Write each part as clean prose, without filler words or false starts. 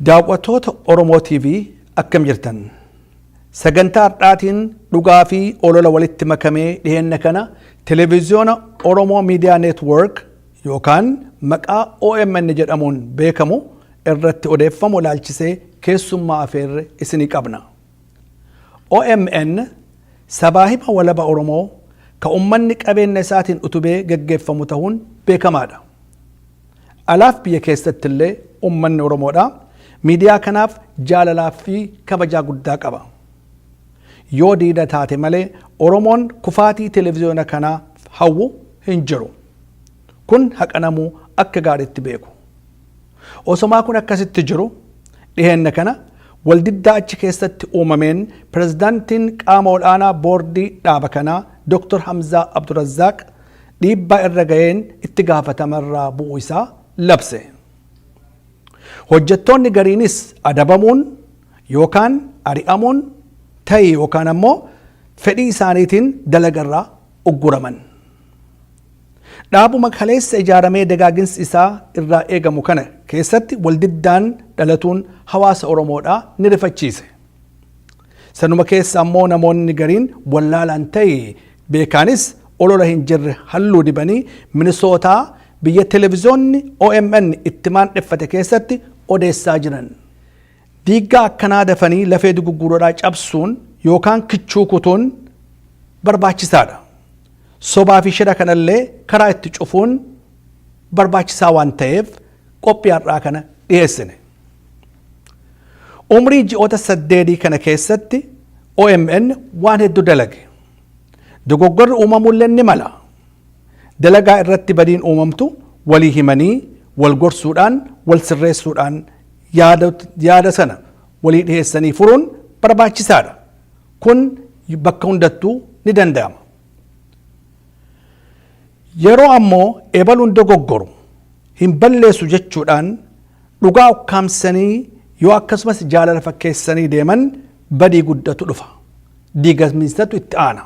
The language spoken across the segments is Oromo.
Daawwattoota Oromoo TV akkam jirtan? Sagantaa har'aatiin dhugaa fi olola walitti makamee dhiheenna kana televiziyoona Oromoo Miidiyaa Neetwoork yookaan maqaa OMN jedhamuun beekamu irratti odeeffamu ilaalchisee keessummaa afeerre isinii qabna. OMN sabaa-hima walaba Oromoo ka ummanni qabeenna isaatiin utubee geggeeffamu tahuun beekamaadha. Alaaf biyya keessattillee ummanni Oromoodhaa miidiyaa kanaaf jaalalaa fi kabajaa guddaa qaba. Yoo diina taate malee Oromoon kufaatii televiziyoona kanaa hawwu hin jiru. Kun haqa namuu akka gaariitti beeku. Osomaa kun akkasitti jiru dhiheenna kana waldiddaa achi keessatti uumameen pirezidaantiin qaama ol'aanaa boordii dhaaba kanaa Dr. Hamzaa Abdurazzaaq dhiibbaa irra ga'een itti gaafatamarraa bu'uu isaa labse. Hojjettoonni gariinis adabamuun yookaan ari'amuun ta'e yookaan ammoo fedhii isaaniitiin dalagarraa ugguraman. Dhaabuma kaleessa ijaaramee dagaaginsi isaa irraa eegamu kana keessatti waldiddaan dhalatuun hawaasa Oromoodhaa ni rifachiise. Sanuma keessa ammoo namoonni gariin wallaalaan ta'e beekaanis olola hin jirre halluu dibanii Minisootaa biyya televiziyoonni OMN itti maandheffate keessatti odeessaa jiran. Diiggaa akkanaa dafanii lafee dugugguroodhaa cabsuun yookaan kichuu kutuun barbaachisaadha. Sobaa fi shira kanallee karaa itti cufuun barbaachisaa waan ta'eef qophii har'aa kana dhiyeessine. Umrii ji'oota saddeedii kana keessatti OMN waan hedduu dalage. Dogoggorri uumamullee ni mala. Dalagaa irratti badiin uumamtu walii himanii wal gorsuudhaan wal sirreessuudhaan yaada sana walii dhiheessanii furuun barbaachisaadha. Kun bakka hundattuu ni danda'ama. Yeroo ammoo ebaluun dogoggoru hin balleessu jechuudhaan dhugaa ukkaamsanii yoo akkasumas jaalala fakkeessanii deeman badii guddatu dhufa. Diigamiinsatu itti aana.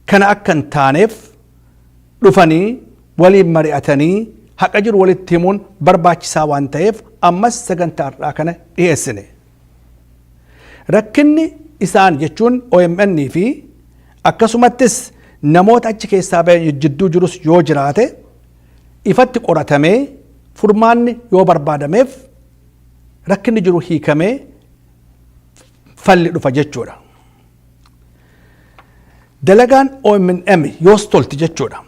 Kana akka hin taaneef dhufanii waliin mari'atanii haqa jiru walitti himuun barbaachisaa waan ta'eef ammas sagantaa har'aa kana dhiyeessine. Rakkinni isaan jechuun OMN fi akkasumattis namoota achi keessaa bahan jidduu jirus yoo jiraate ifatti qoratamee furmaanni yoo barbaadameef rakkinni jiru hiikamee falli dhufa jechuudha. Dalagaan OMN yoos tolti jechuudha.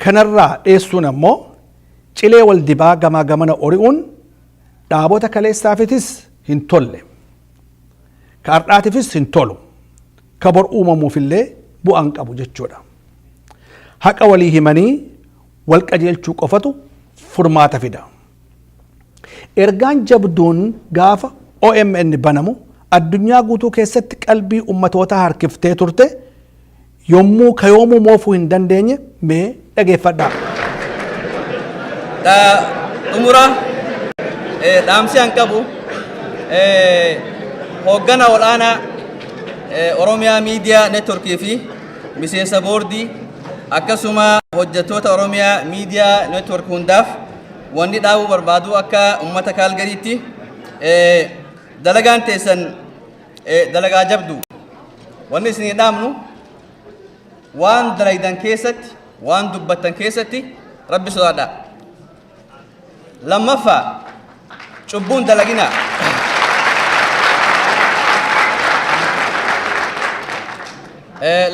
Kanarraa dheessuun ammoo cilee wal dibaa gamaa gamana ori'uun dhaabota kaleessaafitis hin tolle. Ka har'aatifis hin tolu. Ka bor uumamuufillee bu'aan qabu jechuudha. Haqa walii himanii wal qajeelchuu qofatu furmaata fida. Ergaan jabduun gaafa OMN banamu addunyaa guutuu keessatti qalbii ummatootaa harkiftee turte yommuu kayoomuu moofuu hin dandeenye mee dhageeffadhaa. Xumura dhaamsi an qabu hooggana ol'aanaa Oromiyaa Miidiyaa Neetworkii fi miseensa boordii akkasuma hojjettoota Oromiyaa Miidiyaa Neetwork hundaaf wanni dhaabuu barbaadu akka ummata Kaalgariitti dalagaan teessan dalagaa jabdu. Wanni isinii dhaamnu waan dalaydan keessatti waan dubbattan keessatti Rabbi sodaadhaa. Lammaffaa cubbuun dalaginaa.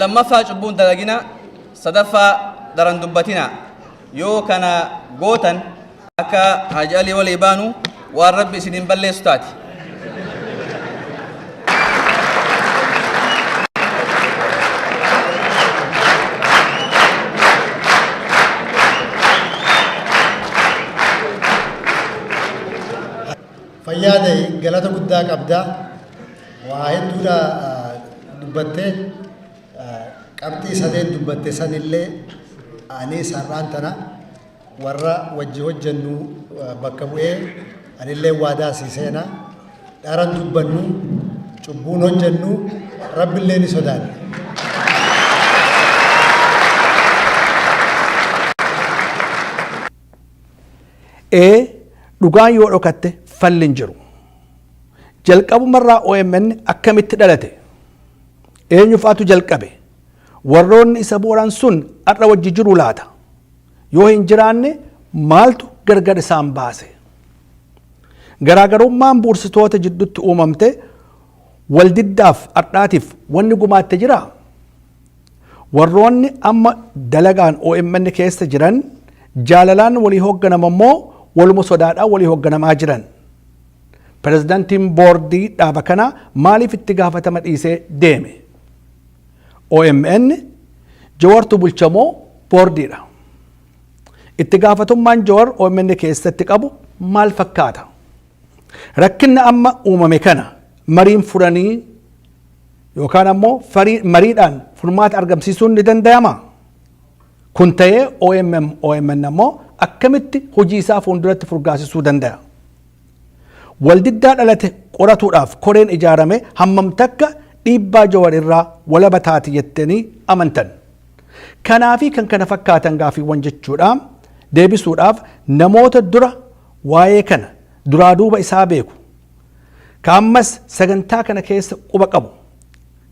Lammaffaa cubbuun dalaginaa. Sadaffaa daran dubbatinaa. Yoo kana gootan akka Haaji Alii walii baanu waan Rabbi isiniin balleessu taati. Fayyaa ta'e galata guddaa qabda. Waa hedduudha dubbattee qabxii sadeen dubbatte sanillee anis har'aan tana warra wajji hojjennu bakka bu'ee anillee waadaa sii seena. Dharan dubbannu, cubbuun hojjennu, Rabbillee ni sodaanna. Ee, dhugaan yoo dhokatte falli hin jiru. Jalqabumarraa OMN akkamitti dhalate? Eenyufaatu jalqabe? Warroonni isa bu'uuran sun har'a wajji jiru laata? Yoo hin jiraanne, maaltu gargar isaan baase? Garaagarummaan buursitoota jidduutti uumamte waldiddaaf har'aatiif wanni gumaatte jiraa? Warroonni amma dalagaan OMN keessa jiran jaalalaan walii hoogganama immoo waluma sodaadhaan walii hoogganamaa jiran? Pirezidaantiin boordii dhaaba kanaa maaliif itti gaafatama dhiisee deeme? OMN Jawartu bulchamoo boordiidha? Itti gaafatummaan Jawar OMN keessatti qabu maal fakkaata? Rakkinni amma uumame kana mariin furanii yookaan ammoo mariidhaan furmaata argamsiisuun ni danda'ama? Kun ta'ee OMN ammoo akkamitti hojii isaa fuulduratti furgaasisuu danda'a? Waldiddaa dhalate qoratuudhaaf koreen ijaarame hammam takka dhiibbaa Jawar irraa walaba taati jettanii amantan? Kanaa fi kan kana fakkaatan gaafiiwwan jechuudha deebisuudhaaf namoota dura waa'ee kana duraa duuba isaa beeku, ka ammas sagantaa kana keessa quba qabu,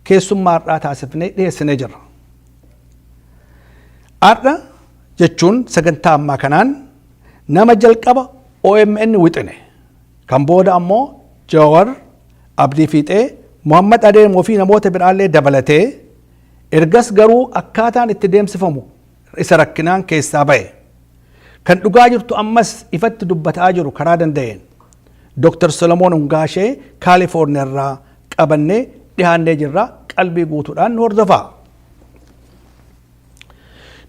keessummaa har'aa taasifnee dhiyeessinee jirra. Har'a jechuun sagantaa ammaa kanaan nama jalqaba OMN wixine, kan booda ammoo Jawar, Abdii Fiixee, Muhammad Adeemoo fi namoota biraallee dabalatee, ergas garuu akkaataan itti deemsifamu isa rakkinaan keessaa ba'e, kan dhugaa jirtu ammas ifatti dubbataa jiru karaa danda'een, Dr. Solomoon Ungaashee Kaalifoorniyaa irraa qabannee dhiyaannee jirra. Qalbii guutuudhaan nu hordofaa.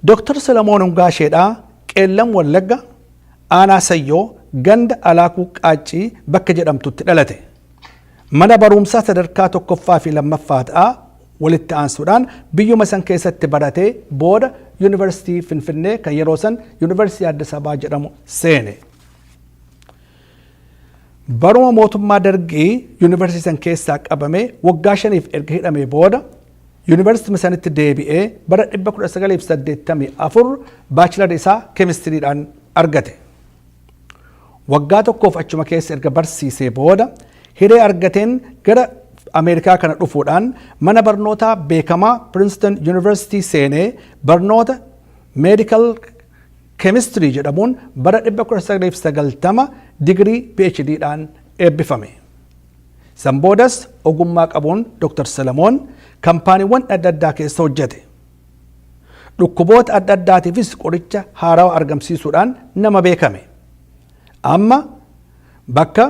Dr. Solomoon Ungaasheedhaa Qeellam Wallagga, Aanaa Sayyoo, ganda Alaakuu Qaaccii bakka jedhamtutti dhalate. Mana barumsaa sadarkaa tokkoffaa fi lammaffaa ta'a walitti aansuudhaan biyyuma san keessatti baratee, booda Yuunivarsiitii Finfinnee, kan yeroo san Yuunivarsiitii Addis Ababaa jedhamu, seene. Baruma mootummaa Dargii yuunivarsiitii san keessaa qabamee waggaa 5f erga hidhamee booda, yuunivarsiitii sanitti deebi'ee bara 1984 bachelor isaa keemistiriidhaan argate. Waggaa tokkoof achuma keessa erga barsiisee booda, hiree argateen gara Ameerikaa kana dhufuudhaan mana barnootaa beekamaa Princeton University seenee barnoota medical chemistry jedhamuun bara 1990 digirii PhD dhaan eebbifame. San boodas ogummaa qabuun Dr. Solomoon kaampaaniiwwan adda addaa keessa hojjete. Dhukkuboota adda addaatiifis qoricha haarawaa argamsiisuudhaan nama beekame. Amma bakka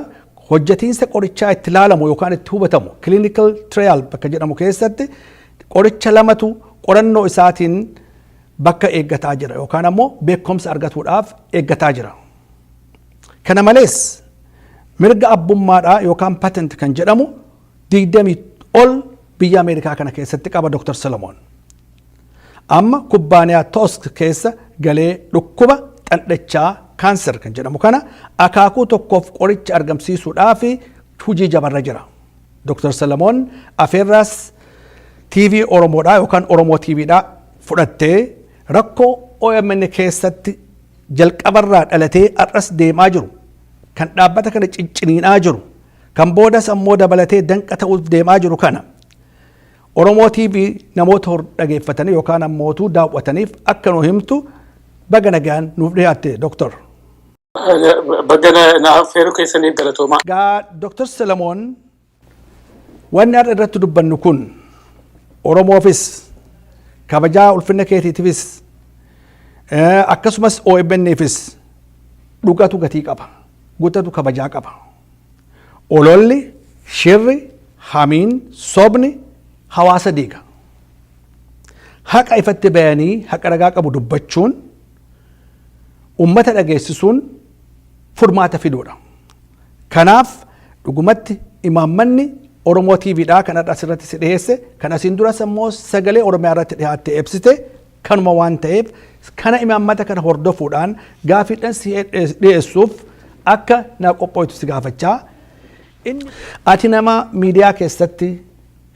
hojjetiinsa qorichaa itti ilaalamu yookaan itti hubatamu, clinical trial bakka jedhamu keessatti, qoricha lamatu qorannoo isaatiin bakka eeggataa jira yookaan ammoo beekumsa argatuudhaaf eeggataa jira. Kana malees mirga abbummaadhaa yookaan patent kan jedhamu 20 ol biyya Ameerikaa kana keessatti qaba Dr. Solomoon. Amma kubbaaniyaa Tosk keessa galee dhukkuba xandhachaa, kaanser kan jedhamu kana, akaakuu tokkoof qoricha argamsiisuudhaaf hojii jabarra jira. Dr. Solomoon afeerraas TV Oromoodhaa yookaan Oromoo TVdhaa fudhattee rakkoo OMN keessatti jalqabarraa dhalatee har'as deemaa jiru, kan dhaabbata kana cicciniinaa jiru, kan boodas ammoo dabalatee danqa ta'uuf deemaa jiru kana Oromoo TV namoota dhageeffatanii yookaan ammootu daawwataniif akka nu himtu, baga nagaan nuuf dhiyaatte, Doktor. Baga na affeeruu keessaniif galatoomaa. Gaa Doktor Solomoon, wanni har'a irratti dubbannu kun Oromoofis, kabajaa ulfinna keetiitiifis, akkasumas OMN'fis dhugatu gatii qaba. Gutatu kabajaa qaba. Ololli, shirri, hamiin, sobni hawaasa diiga. Haqa ifatti bayanii haqa ragaa qabu dubbachuun, ummata dhageessisuun furmaata fiduudha. Kanaaf dhugumatti imaammanni Oromoo TVdhaa kan har'a asirratti si dhiyeesse, kan asiin duras ammoo Sagalee Oromiyaa irratti dhiyaattee ibsite kanuma waan ta'eef, kana imaammata kana hordofuudhaan gaafiidhaan si dhiyeessuuf akka na qophooytu si gaafachaa, ati nama miidiyaa keessatti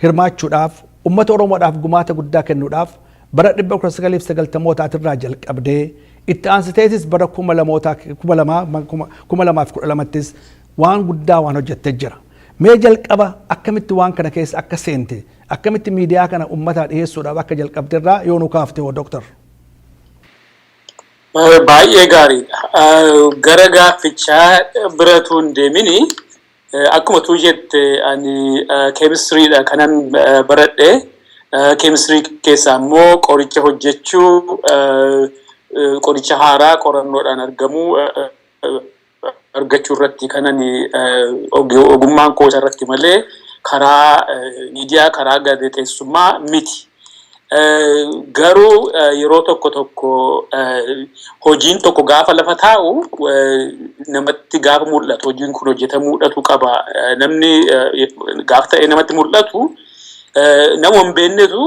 hirmaachuudhaaf, ummata Oromoodhaaf gumaata guddaa kennuudhaaf bara 1990mootaa jalqabdee, itti aansiteetis bara 2012ttis Waan guddaa waan hojjettee jira. Mee jalqaba akkamitti waan kana keessa akka seente, akkamitti miidiyaa kana uummataa dhiyeessuudhaaf akka jalqabde irraa yoo nu kaafte hoo, Dooktar. Baay'ee gaariidha. Gara gaaffichaa biratu hin deemini, akkuma tuu jette, ani keemistiriidha kanan baradhe. Keemistirii keessaa immoo qoricha hojjechuu, qoricha haaraa qorannoodhaan argamuu argachuu irratti kanan ogummaan koo irratti malee karaa miidiyaa, karaa gaazexeessummaa miti. Garuu yeroo tokko tokko hojiin tokko gaafa lafa taa'u namatti gaafa mul'atu, hojiin kun hojjetamuudhatu qaba. Namni gaafa ta'e namatti mul'atu, nama hin beeknetu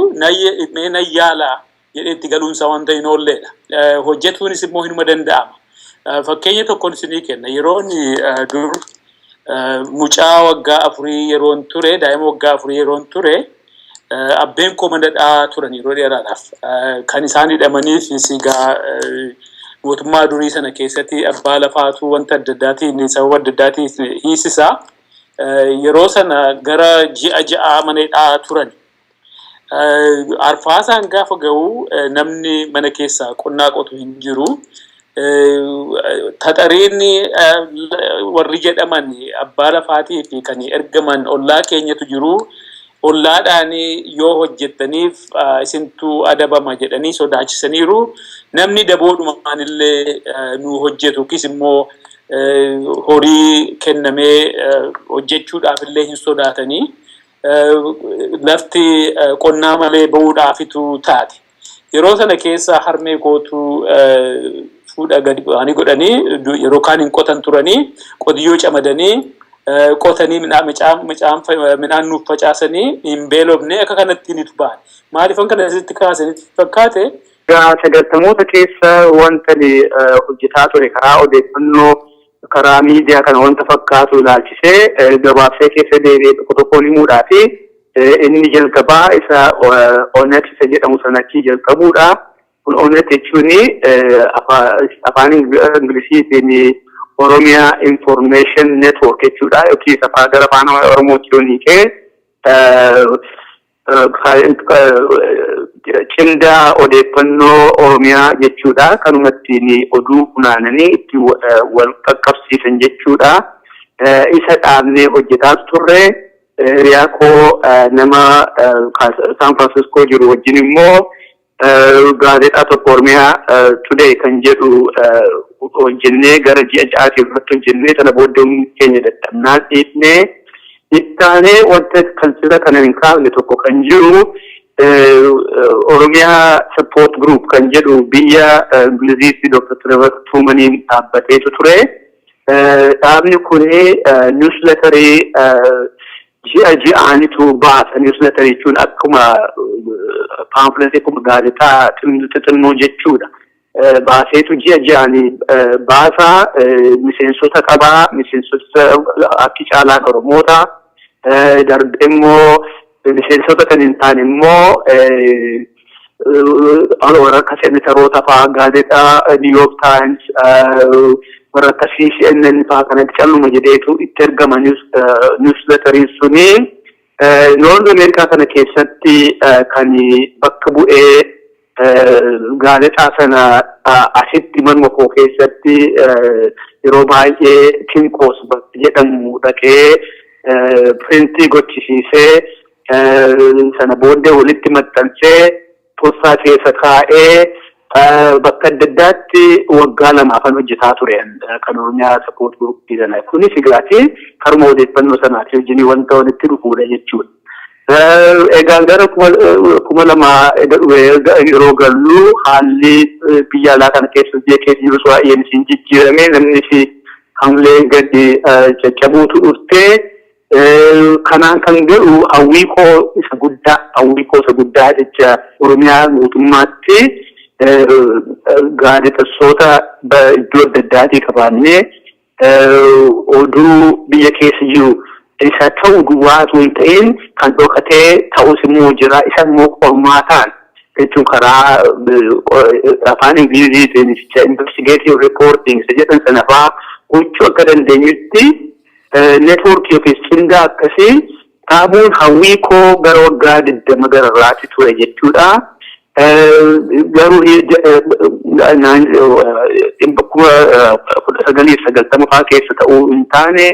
mee nan yaalaa jedhee itti galuunsaa wanta hin oolledha. Hojjetuunis immoo hinuma danda'ama. Fakkeenya tokkoon isinii kenna. Yeroo inni dur mucaa waggaa 4 yeroon ture, daa'ima waggaa 4 yeroon ture, abbeen koo mana hidhaa turan yeroo dheeraadhaaf. Kan isaan hidhamaniif sigaa mootummaa durii sana keessatti abbaa lafaatu wanta adda addaatiin, sababa adda addaatiin hiisisaa. Yeroo sana gara ji'a 6 mana hidhaa turan. Arfaasaan gaafa ga'u namni mana keessaa qonnaa qotu hin jiru. Taxariin warri jedhaman abbaa lafaatii fi kan ergaman ollaa keenyatu jiru. Ollaadhaan yoo hojjettaniif isintu adabama jedhanii sodaachisaniiru. Namni daboodhumaan illee nu hojjetu yookiis immoo horii kennamee hojjechuudhaaf illee hin sodaatanii. Lafti qonnaa malee bahuudhaafitu taate. Yeroo sana keessa harmee kootu fuudha gadi bu'anii godhanii, yeroo kaan hin qotan turanii, qotiyyoo camadanii qotanii midhaan nuuf facaasanii hin beelofne, akka kanatti nitu ba'an. Maaliifan kana asitti kaasanitti fakkaate? Egaa 90moota keessa wanta hojjetaa ture karaa odeeffannoo, karaa miidiyaa kana wanta fakkaatu ilaalchisee gabaabsee keessa deebi'ee tokko tokkoon himuudhaa fi inni jalqabaa isa ONET isa jedhamu sanatti jalqabuudha. Kun ONET jechuun afaan Ingilisiitiin Oromiyaa Information Network jechuudha. Yookiin afaan gara afaan Oromootti yoo hiikee cimdaa odeeffannoo Oromiyaa jechuudha. Kanuma ittiin oduu funaananii itti wal qaqqabsiisan jechuudha. Isa dhaabnee hojjetaa turre. Hiriyaa koo nama San Francisco jiru wajjin immoo gaazexaa tokko, Oromiyaa Today kan jedhu hojjennee, gara ji'a 6tiif irratti hojjennee, sana booddee humni keenya dadhabnaan dhiifnee. Ittaanee wanta kan sira kana hin kaafne tokko kan jiru Oromiyaa Support Group kan jedhu biyya Ingiliziitti Dr. Trevor Tuumaniin dhaabbateetu ture. Dhaabni kun newsletterii ji'a ji'aanitu baasa. Newsletterii jechuun akkuma paamfletii, akkuma gaazexaa xixinnoo jechuudha. Baaseetu ji'a ji'aanii baasaa, miseensota qabaa, miseensota akki caalaan Oromoota, darbee immoo miseensota kan hin taane immoo warra akka senataroota fa'aa, gaazexaa New York Times, warra akka CNN fa'aa kanatti calluma jedheetu itti ergama newsletteriin suni. North Ameerikaa kana keessatti kan bakka bu'ee gaazexaa sana asitti manuma koo keessatti yeroo baay'ee Kinkoos jedhamu dhaqee printii gochisiisee, sana booddee walitti maxxansee, poostaa keessa kaa'ee, bakka adda addaatti waggaa 2fan hojjetaa ture kan Oromiyaa Support Group sana. Kunis egaati karuma odeeffannoo sanaati wajjin wanta walitti dhufuudha jechuudha. Egaa gara 2000 yeroo gallu haalli biyya alaa kana keessa, biyya keessa jirus baay'een isin jijjiirame, namnis hamlee gadi caccabuutu dhuftee, kanaan kan ga'u hawwii koo isa guddaa jecha Oromiyaa guutummaatti gaazexessoota iddoo adda addaatii qabaannee oduu biyya keessa jiru isa ta'u duwwaa osoo hin ta'in kan dhokatee ta'us immoo jira, isa immoo qormaataan jechuun karaa afaan Ingiliziitiin investigative reporting isa jedhan sana fa'aa gochuu akka dandeenyutti. Networkii yookiis cimdaa akkasii dhaabuun hawwii koo gara waggaa 20 gararraatti ture jechuudha. Garuu 1990 fa'aa keessa ta'uu hin taane.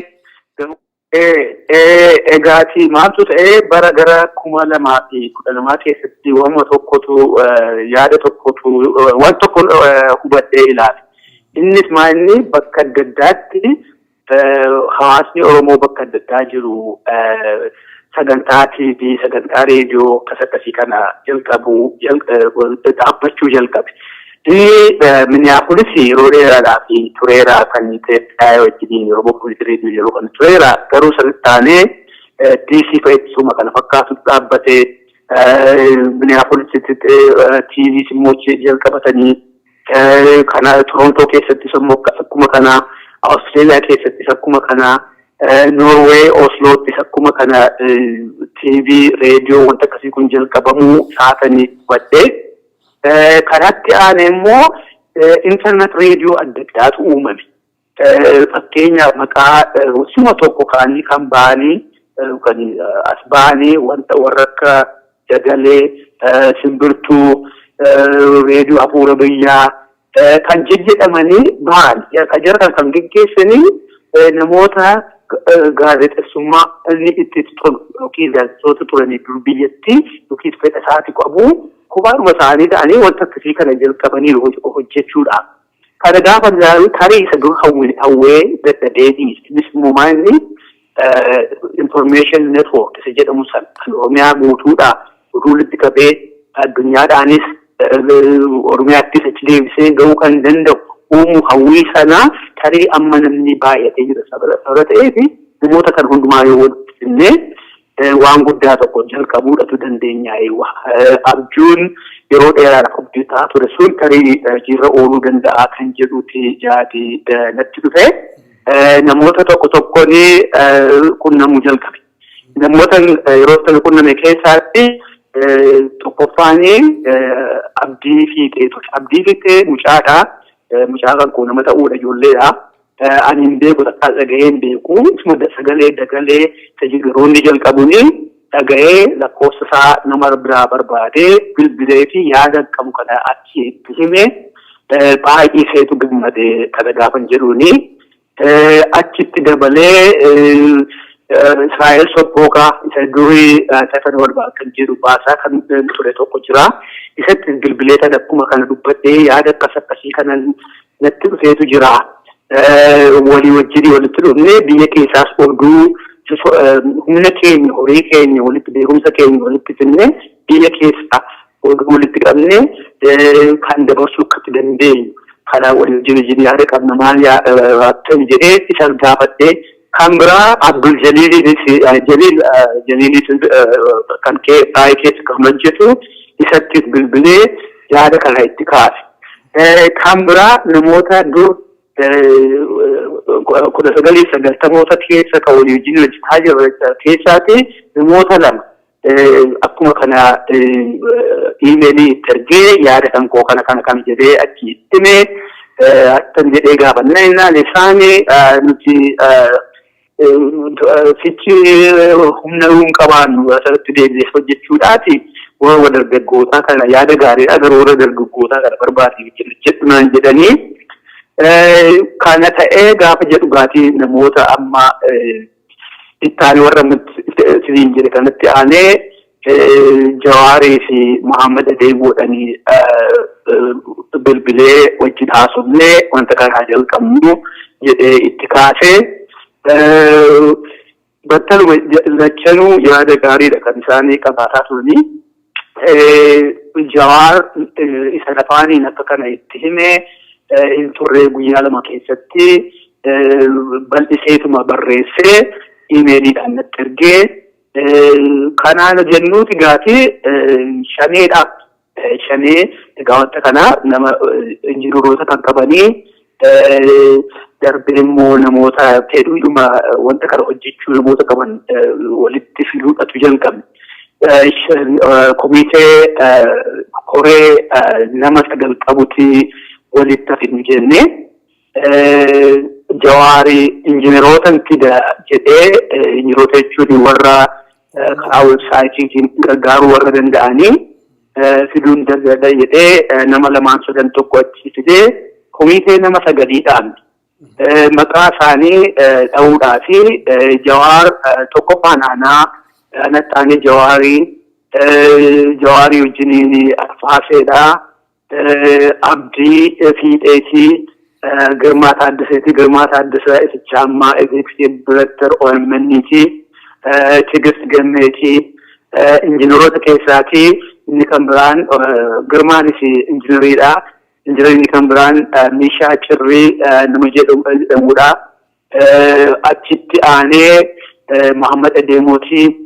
Egaati maaltu ta'ee, bara gara 2012 keessatti waanuma tokkotu, yaada tokkotu, waan tokko hubadhee ilaale. Innis maalinni bakka adda addaatti hawaasni Oromoo bakka adda addaa jiru sagantaa TV, sagantaa reediyoo akkas akkasii kana jalqabu, dhaabbachuu jalqabe. Inni Minneapolis yeroo dheeraadhaaf tureera, kan Itoophiyaa wajjiniin yeroo Public Radio yeroo kan tureera. Garuu sanitti taanee DC fa'ittuma kana fakkaatu dhaabbate, Minneapolisitti TV immoo jalqabatanii, kana Torontoo keessattis immoo akkuma kana, Awustreeliyaa keessattis akkuma kana, Noorweey Osloottis akkuma kana TV, reediyoo wanta akkasii kun jalqabamuu saatanii hubadhee. Kanatti aanee immoo internet reediyoo adda addaatu uumame. Fakkeenyaaf maqaa suma tokko ka'anii kan ba'anii, kan as ba'anii, wanta warra akka Dagalee, Simbirtuu, Reediyoo Hafuura Biyyaa kan jejjedhamanii ba'an. Jara kan kan geggeessanii namoota gaazexeessummaa inni itti tolu yookiin gaazexeessitoota turanii dur biyyatti yookiin fedha isaati qabu, kophaadhuma isaanii ta'anii wanta akkasii kana jalqabanii hojjechuudhaaf. Kana gaafa ilaalu tarii isa dur hawwee dadhabee dhiise. Innis immoo maal, inni information network isa jedhamu sana kan Oromiyaa guutuudha oduu walitti qabee addunyaadhaanis Oromiyaattis achi deebisee gahuu kan danda'u uumuu hawwii sanaa tarii amma namni baay'atee jira sababa ta'eef, namoota kan hundumaa yoo walitti fidnee waan guddaa tokko jalqabuudhatu dandeenya. Abjuun yeroo dheeraadhaaf hojjetaa ture sun tarii hojiirra ooluu danda'a kan jedhuti yaadi natti dhufe. Namoota tokko tokkoon qunnamuu jalqabe. Namoota yeroo sana qunname keessaatti tokkoffaan Abdii Fiixee ture. Abdii Fiixee mucaadha. Mucaa kan koo nama ta'uudha, ijoolleedha. Ani hin beeku, takkaa dhaga'ee hin beeku. Isuma sagalee Dagalee yeroo inni jalqabuuni dhaga'ee, lakkoofsa isaa nama biraa barbaadee bilbilee fi yaada qabu kana achi itti hime. Baay'ee seetu gammade kana gaafan jedhuuni. Achitti dabalee Israa'el Sobbooqaa isa durii Tafan Walbaa kan jedhu baasaa kan ture tokko jira. Isatti bilbilee tan akkuma kana dubbadhee, yaada akkas akkasii kana natti dhufeetu jira. Walii wajjin walitti dhufnee biyya keessaas oduu humna keenya, horii keenya walitti, beekumsa keenya walitti fidnee, biyya keessaa oduu walitti qabnee kan dabarsuu akkatti dandeenyu kana walii wajjin yaada qabna, maal akkam jedhee isa gaafadhee. Kan biraa Abdul Jaliilis, Jaliil Jaliilis kan baay'ee keessa kan hojjetu, isatti bilbilee yaada kana itti kaase. Kan biraa namoota dur 1990moota keessa kan walii wajjin hojjetaa jiru keessaati namoota lama akkuma kana iimeelii itti ergee, yaada kan koo kana kana kana jedhee achi itti himee, akkan jedhee gaafannaa jennaan, isaanii nuti sichi humna nuun qabaannu asirratti deebinee hojjechuudhaati, warra dargaggootaa kana yaada gaariidha, garuu warra dargaggootaa kana barbaadee jedhu naan jedhanii. Kana ta'ee gaafa jedhu gaatii namoota amma itti aanee warra siniin jedhe kanatti aanee Jawaarii fi Muhammad Adeegoodhanii bilbilee wajjin haasofnee, wanta kana jalqabnu jedhee itti kaasee, battaluma lachanuu yaada gaariidha kan isaanii qabaataa turanii. Jawaar isa afaaniin akka kana itti himee hin turre, guyyaa 2 keessatti bal'iseetuma barreessee iimeeliidhaan natti ergee. Kanaan jennuuti gaati shaneedha. Shanee egaa wanta kana nama injiinaroota kan qabanii, darbee immoo namoota fedhiidhuma wanta kana hojjechuu namoota qaban walitti fiduudhatu jalqabne. Komitee koree nama sagal qabuti walitti fidnu jennee. Jawaarii injineroota fida jedhee, injineroota jechuun warra karaa websaayitiitiin gargaaruu warra danda'anii fiduun danda'a jedhee, nama lamaan sadan tokko achi fidee komitee nama sagaliidhaan maqaa isaanii dha'uudhaa fi Jawaar tokkoffaan aanaa anattaanii Jawaarii, Jawaarii wajjiniin Arfaaseedha. Abdii Fiixeetii, Girmaa Taaddaseeti. Girmaa Taaddasaa isicha ammaa Executive Director OMN'ti. Tigist Gammeetii. Injiinaroota keessaati inni kan biraan Girmaanis injiinariidha. Injiinarii kan biraan Mishaa Cirrii nama jedhamudha. Achitti aanee Muhammad Adeemooti.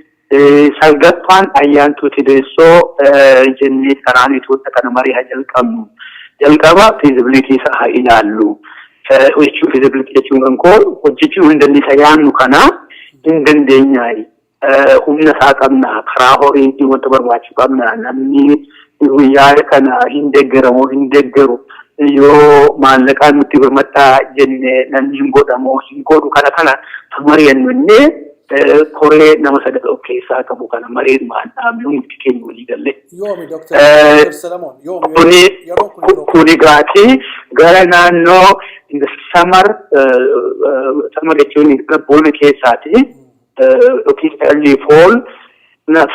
Salgaffaan Ayyaantuu Tideessoo jennee karaan Itoophiyaa kana marii haa jalqabnu. Jalqaba feasibility isaa haa ilaallu. Hojjechuu, feasibility jechuun kan koo hojjechuu hin dandeessa yaannu kana hin dandeenyaayi. Humna isaa qabna, karaa horiitiin wanta barbaachisu qabna, namni yaada kana hin deeggaramoo hin deeggaru, yoo maallaqaan nutti birmadhaa jenne namni hin godhamoo hin godhu, kana mari'annu innee koree nama sagal of keessaa qabu kana mareedumaan dhaabne hundi keenya walii galle. Yoomi, Dooktar Salamoon? Yoomi? Kuni gaatii gara naannoo summer, summer jechuun gara bona keessaati yookiin early fall,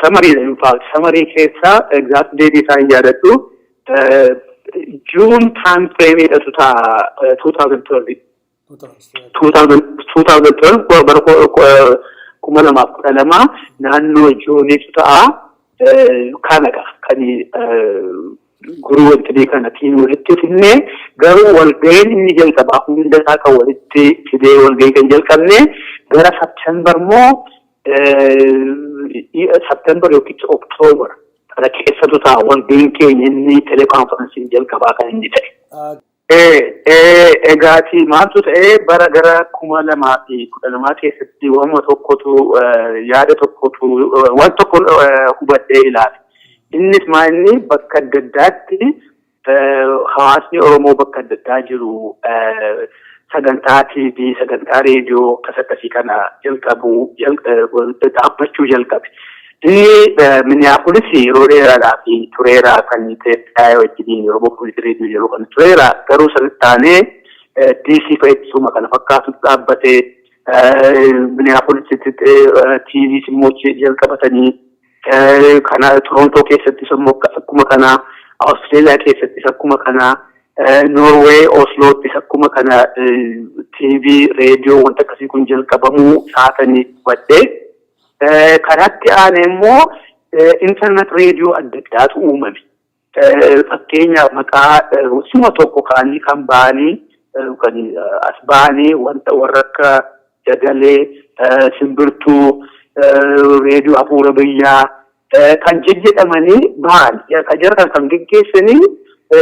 summerii, in fact summerii keessa, exact date isaa hin yaadadhu, June time frame dhatu ta'a, 2012, 2012, bara 2012 naannoo Juuniitu ta'a. Kanadha kan guruu wanti kana tiin walitti fidnee, garuu walga'iin inni jalqabaa hunda isaa kan walitti fidee walga'ii kan jalqabne gara September moo September yookiin October kana keessatu ta'a walga'iin keenya inni teleconferenceiin jalqabaa kan inni ta'e. Egaati maaltu ta'ee, bara gara 2012 keessatti waanuma tokkotu, yaada tokkotu, waan tokko hubadhee ilaale. Innis maal, inni bakka adda addaatti hawaasni Oromoo bakka adda addaa jiru sagantaa TV, sagantaa reediyoo akkas akkasii kana jalqabu, dhaabbachuu jalqabe. Inni Minneapolis yeroo dheeraadhaaf tureera, kan Itoophiyaa wajjiniin yeroo Public Radio yeroo kan tureera, garuu sanatti taanee DC fa'aa kana fakkaatu dhaabbatee, Minneapolisitti TV immoo jalqabatanii, kana Torontoo keessattis immoo akkuma kana, Awustreeliyaa keessattis akkuma kana, Noorweey Osloottis akkuma kana TV, reediyoo wanta akkasii kun jalqabamuu saatanii hubadhee. Kanatti aanee immoo internet reediyoo adda addaatu uumame. Fakkeenyaaf maqaa suma tokko ka'anii kan ba'anii, kan as ba'anii, wanta warra akka Dagalee, Simbirtuu, Reediyoo Hafuura Biyyaa kan jejjedhamanii ba'an. Jara kan kan geggeessanii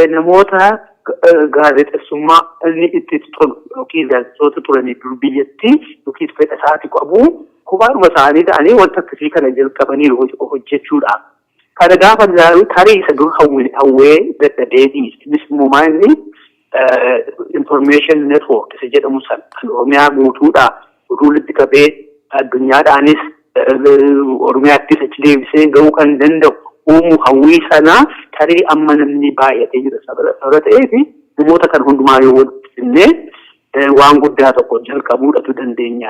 namoota gaazexeessummaa inni itti tolu yookiin gaazexeessitoota turanii dur biyyatti yookiin fedha isaati qabu kophaadhuma isaanii ta'anii wanta akkasii kana jalqabanii hojjechuudhaaf. Kana gaafa ilaalu tarii isa dur hawwee dadhabee dhiise. Innis immoo maal, inni information network isa jedhamu sana kan Oromiyaa guutuudha oduu walitti qabee addunyaadhaanis Oromiyaattis achi deebisee ga'uu kan danda'u uumuu hawwii sana tarii amma namni baay'atee jira sababa ta'eef, namoota kan hundumaa yoo walitti fidnee waan guddaa tokko jalqabuudhatu dandeenya.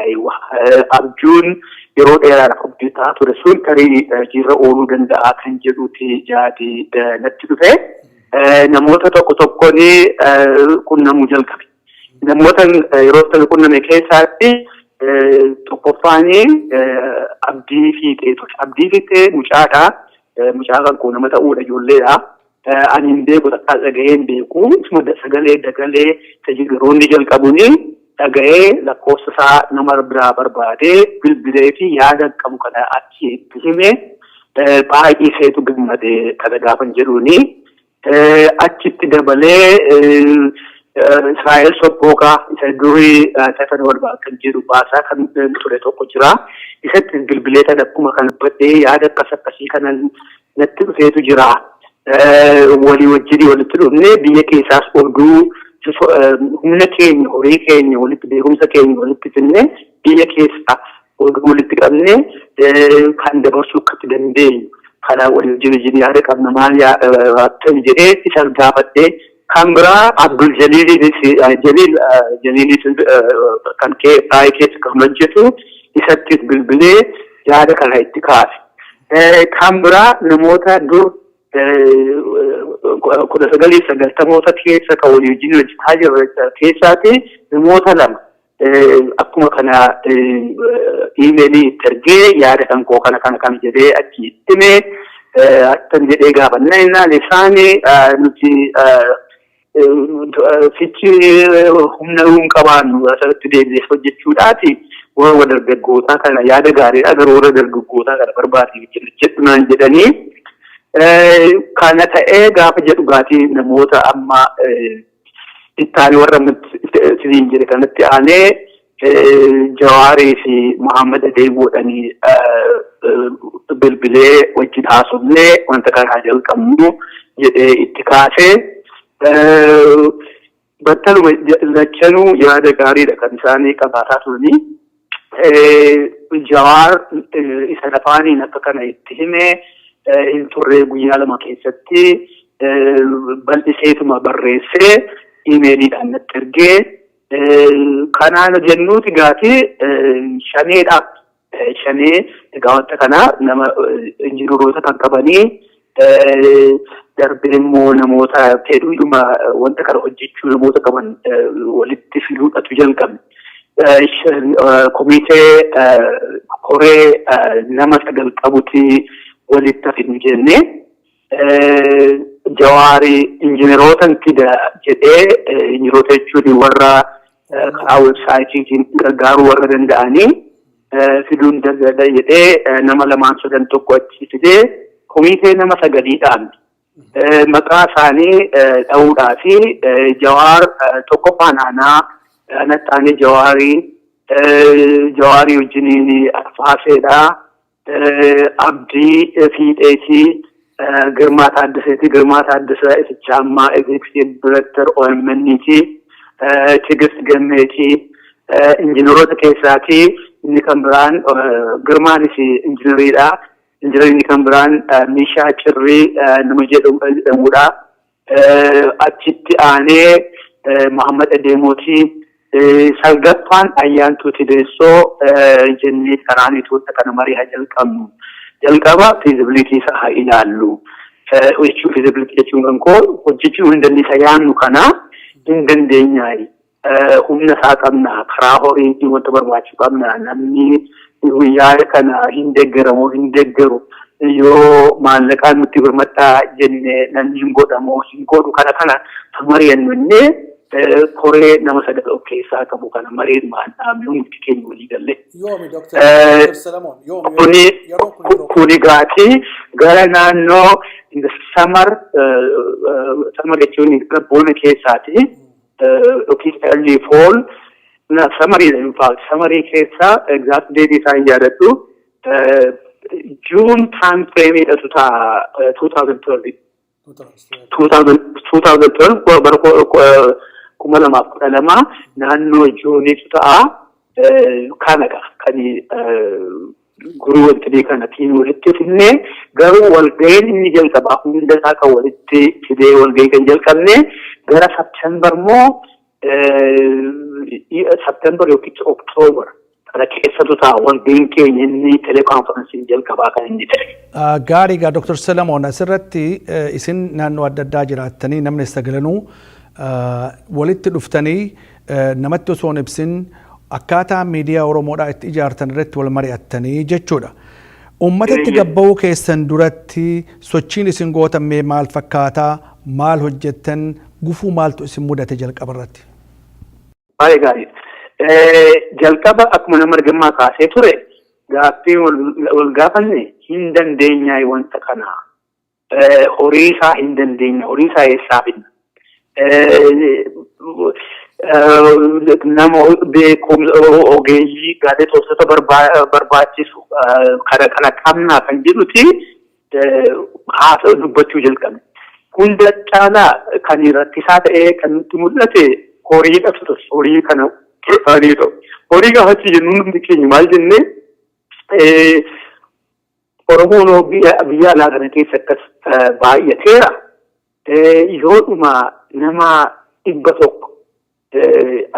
Abjuun yeroo dheeraadhaaf hojjetaa ture sun tarii hojiirra ooluu danda'a kan jedhuti jaadi natti dhufe. Namoota tokko tokkoon qunnamuu jalqabe. Namoota yeroo sana qunname keessaatti tokkoffaan Abdii Fiixee ture. Abdii Fiixee mucaadha. Mucaa kan koo nama ta'uudha, ijoolleedha. Ani hin beeku, takkaa dhagahee hin beeku. Isuma sagalee Dagalee yeroo inni jalqabuuni dhagahee, lakkoofsa isaa nama biraa barbaadee bilbilee fi yaada qabu kana achi itti hime, baay'ee seetu gammade kana gaafan jedhuuni. Achitti dabalee Israa'el Sobbooqaa isa durii Tafan Walbaa kan jedhu baasaa kan ture tokko jira. Isatti bilbilee tan akkuma kan dubbadhee yaada akkas akkasii kana natti dhufeetu jira. Walii wajjin walitti dhufnee biyya keessaas oduu Humna keenya, horii keenya walitti, beekumsa keenya walitti finnee, biyya keessaa walitti qabnee kan dabarsuu akka dandeenyu kana walii wajjin yaada qabna, maal akkan jedhee isa gaafadhee. Kan biraa Abdul Jaliilis, Jaliil Jaliilis kan KFI keessa kan hojjetu, isattis bilbilee yaada kana itti kaase. Kan biraa namoota dur 1990moota keessa kan walii wajjin hojjetaa jirru keessaati namoota lama akkuma kana iimeelii itti ergee, yaada kan koo kana kana kan jedhee achi itti himee, akkan jedhee gaafannaa innaan isaanii nuti fichi humna hin qabaannu asirratti deebi'ee hojjechuudhaati, warra dargaggootaa kana yaada gaariidha, garuu warra dargaggootaa kana barbaade jedhu naan jedhanii. Kana ta'ee gaafa jedhu gaatii namoota amma itti warra siniin jedhe kanatti aanee Jawaarii fi Muhammad Adeemoodhanii bilbilee wajjin haasofnee, wanta kana jalqabnu jedhee itti kaasee, battaluma lachanuu yaada gaariidha kan isaanii qabaataa turanii. Jawaar isa afaaniin akka kana itti himee hin turre, guyyaa 2 keessatti bal'iseetuma barreessee iimeeliidhaan natti ergee. Kanaan jennuuti gaati shaneedha. Shanee egaa wanta kana nama injiinaroota kan qabanii, darbee immoo namoota fedhiidhuma wanta kana hojjechuu namoota qaban walitti fiduudhatu jalqabne. Komitee koree nama sagal qabuti walitti fidnu jennee, Jawaarii injiinaroota fida jedhee, injiinaroota jechuun warra karaa weebsaayitiitiin gargaaruu warra danda'anii fiduun danda'a jedhee, nama lamaan sadan tokko achi fidee komitee nama sagaliidhaan maqaa isaanii dha'uudhaa fi Jawaar tokkoffaan aanaa natti aanee Jawaarii wajjiniin Arfaaseedha. Abdii Fiixeetii, Girmaa Taaddaseeti. Girmaa Taaddasaa isicha ammaa Executive Director OMN'ti. Tigist Gammeeti. Injiinaroota keessaati inni kan biraan Girmaanis injiinariidha. Injiinarii kan biraan Mishaa Cirrii nama jedhamudha. Achitti aanee Muhammad Adeemooti. Salgaffaan Ayyaantuu Tideessoo jennee karaan Itoophiyaa kana marii haa jalqabnu. Jalqaba feasibility isaa haa ilaallu. Hojjechuu, feasibility jechuun kan koo hojjechuu hin dandeessa yaannu kana hin dandeenyaayi. Humna isaa qabna, karaa horiitiin wanta barbaachisu qabna, namni yaada kana hin deeggaramoo hin deeggaru, yoo maallaqaan nutti birmadhaa jenne namni hin godhamoo hin godhu, kana kana mari'annu innee koree nama sagal of keessaa qabu kana mariidhumaan dhaabne, hundi keenya walii galle. Yoomi, Dooktar Salamoon? Yoomi? Kuni gaatii gara naannoo summer, summer jechuun gara bona keessaati yookiin early fall, summeriidha in fact, summerii keessa, exact date isaa hin yaadadhu, June time frame dhatu ta'a, 2012, 2012, bara 2012 naannoo Juneitu ta'a. Kanadha kan guruu wanti kana tiin walitti fidnee, garuu walga'iin inni jalqabaa hunda isaa kan walitti fidee walga'ii kan jalqabne gara September moo September yookiin October kana keessatu ta'a walga'iin keenya inni teleconferenceiin jalqabaa kan inni ta'e. Gaarii gaa, Dr. Salamoon, asirratti isin naannoo adda addaa jiraattanii namni sagalanuu walitti dhuftanii namatti osoo hin ibsin akkaataa miidiyaa Oromoodhaa itti ijaartan irratti wal mari'attanii jechuudha. Uummatatti gabba'uu keessan duratti sochiin isin gootan mee maal fakkaataa? Maal hojjettan? Gufuu maaltu isin mudate jalqaba irratti? Baay'ee gaarii. Jalqaba akkuma nama argammaa kaasee ture, gaaffii wal gaafanne, hin dandeenyaa wanta kana, horii isaa hin dandeenya, horii isaa eessaa fidna? Nama beekumsa, ogeeyyii gaazexeessota barbaachisu kana kana qabnaa kan jedhuti haasa'u dubbachuu jalqabne. Hunda caalaa kan rakkisaa ta'ee kan nutti mul'ate horiidha ture. Horii kana horii ta'u. Horii gaafa jennu hundi keenya maal jennee, Oromoon biyya alaa kana keessa akkas baay'ateera. Yoodhuma nama 100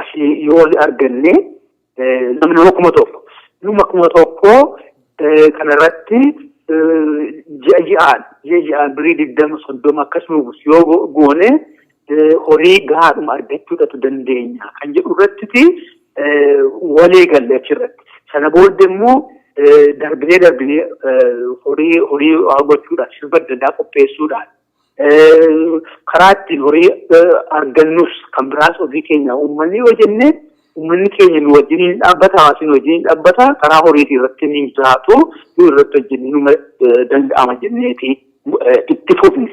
asii yoo arganne, nama 1000, nama 1000 kanarratti ji'a ji'aan ji'a ji'aan birii 20, 30 akkasuma yoo goone, horii gahaadhuma argachuudhatu dandeenya kan jedhu irratti walii galle achirratti. Sana booddee immoo darbinee darbinee horii gochuudhaan, sirba adda addaa qopheessuudhaan, karaa ittiin horii argannus kan biraas ofii keenya uummanni yoo jenne, uummanni keenya nu wajjin dhaabbata, hawaasni nu wajjin dhaabbata, karaa horiitii irratti ni jiraatu, nu irratti hojjennee numa danda'ama jenneeti itti fufne.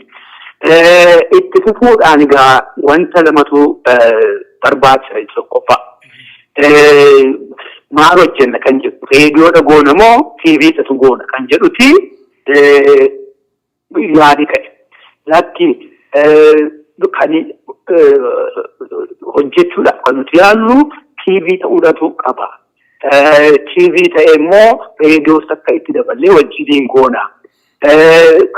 Itti fufuudhaan egaa wanta lamatu barbaachisa. Tokkoffaa, maal hojjenna kan jedhu, reediyoodha goona moo TVdhatu goona kan jedhuti yaadi ka'e. Lakki, kan hojjechuudhaaf kan nuti yaallu TV ta'uudhatu qaba. TV ta'e immoo reediyoos akka itti daballee wajjiniin goona.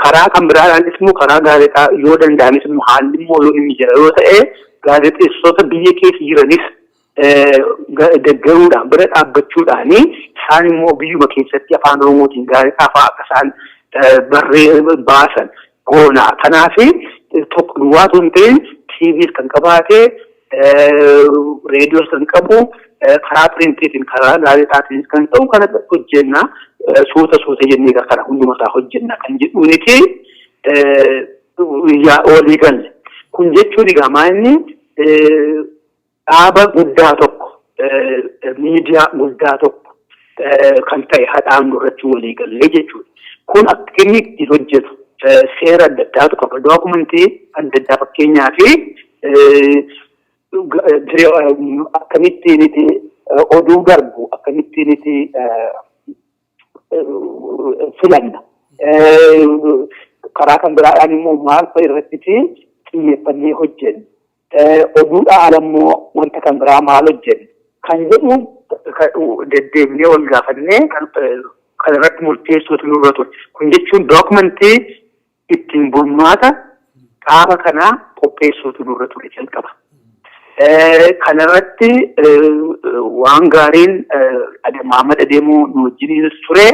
Karaa kan biraadhaanis immoo karaa gaazexaa yoo danda'anis immoo, haalli immoo yoo inni jira yoo ta'e, gaazexeessitoota biyya keessa jiranis deeggaruudhaan, bira dhaabbachuudhaani, isaan immoo biyyuma keessatti afaan Oromootiin gaazexaa fa'aa akka isaan barree baasan goona. Kanaaf tokko duwwaatu hin ta'in, TVs kan qabaate, reediyoos kan qabu, karaa printiitiin, karaa gaazexaatiinis kan ta'u kana hojjenna, suuta suuta jennee kana hunduma isaa hojjenna kan jedhuuniti walii galle. Kun jechuun egaa maalni, dhaaba guddaa tokko, miidiyaa guddaa tokko kan ta'e hadhaan irratti walii gallee jechuudha. Kun akka inni ittiin hojjetu seera adda addaatu qaba. Dookumentii adda addaa, fakkeenyaa fi akkamittiin oduu darbu, akkamittiin filanna. Karaa kan biraadhaan immoo maal fa'a irratti xiyyeeffannee hojjenna. Oduudhaa ala immoo wanta kan biraa maal hojjenna kan jedhu deddeebinee wal gaafannee kan irratti murteessuutu nurra ture. Kun jechuun dookumentii ittiin bulmaata dhaaba kanaa qopheessuutu nurra ture jalqaba. Kanarratti waan gaariin Mahammad Adeemuu nu wajjiniinis ture.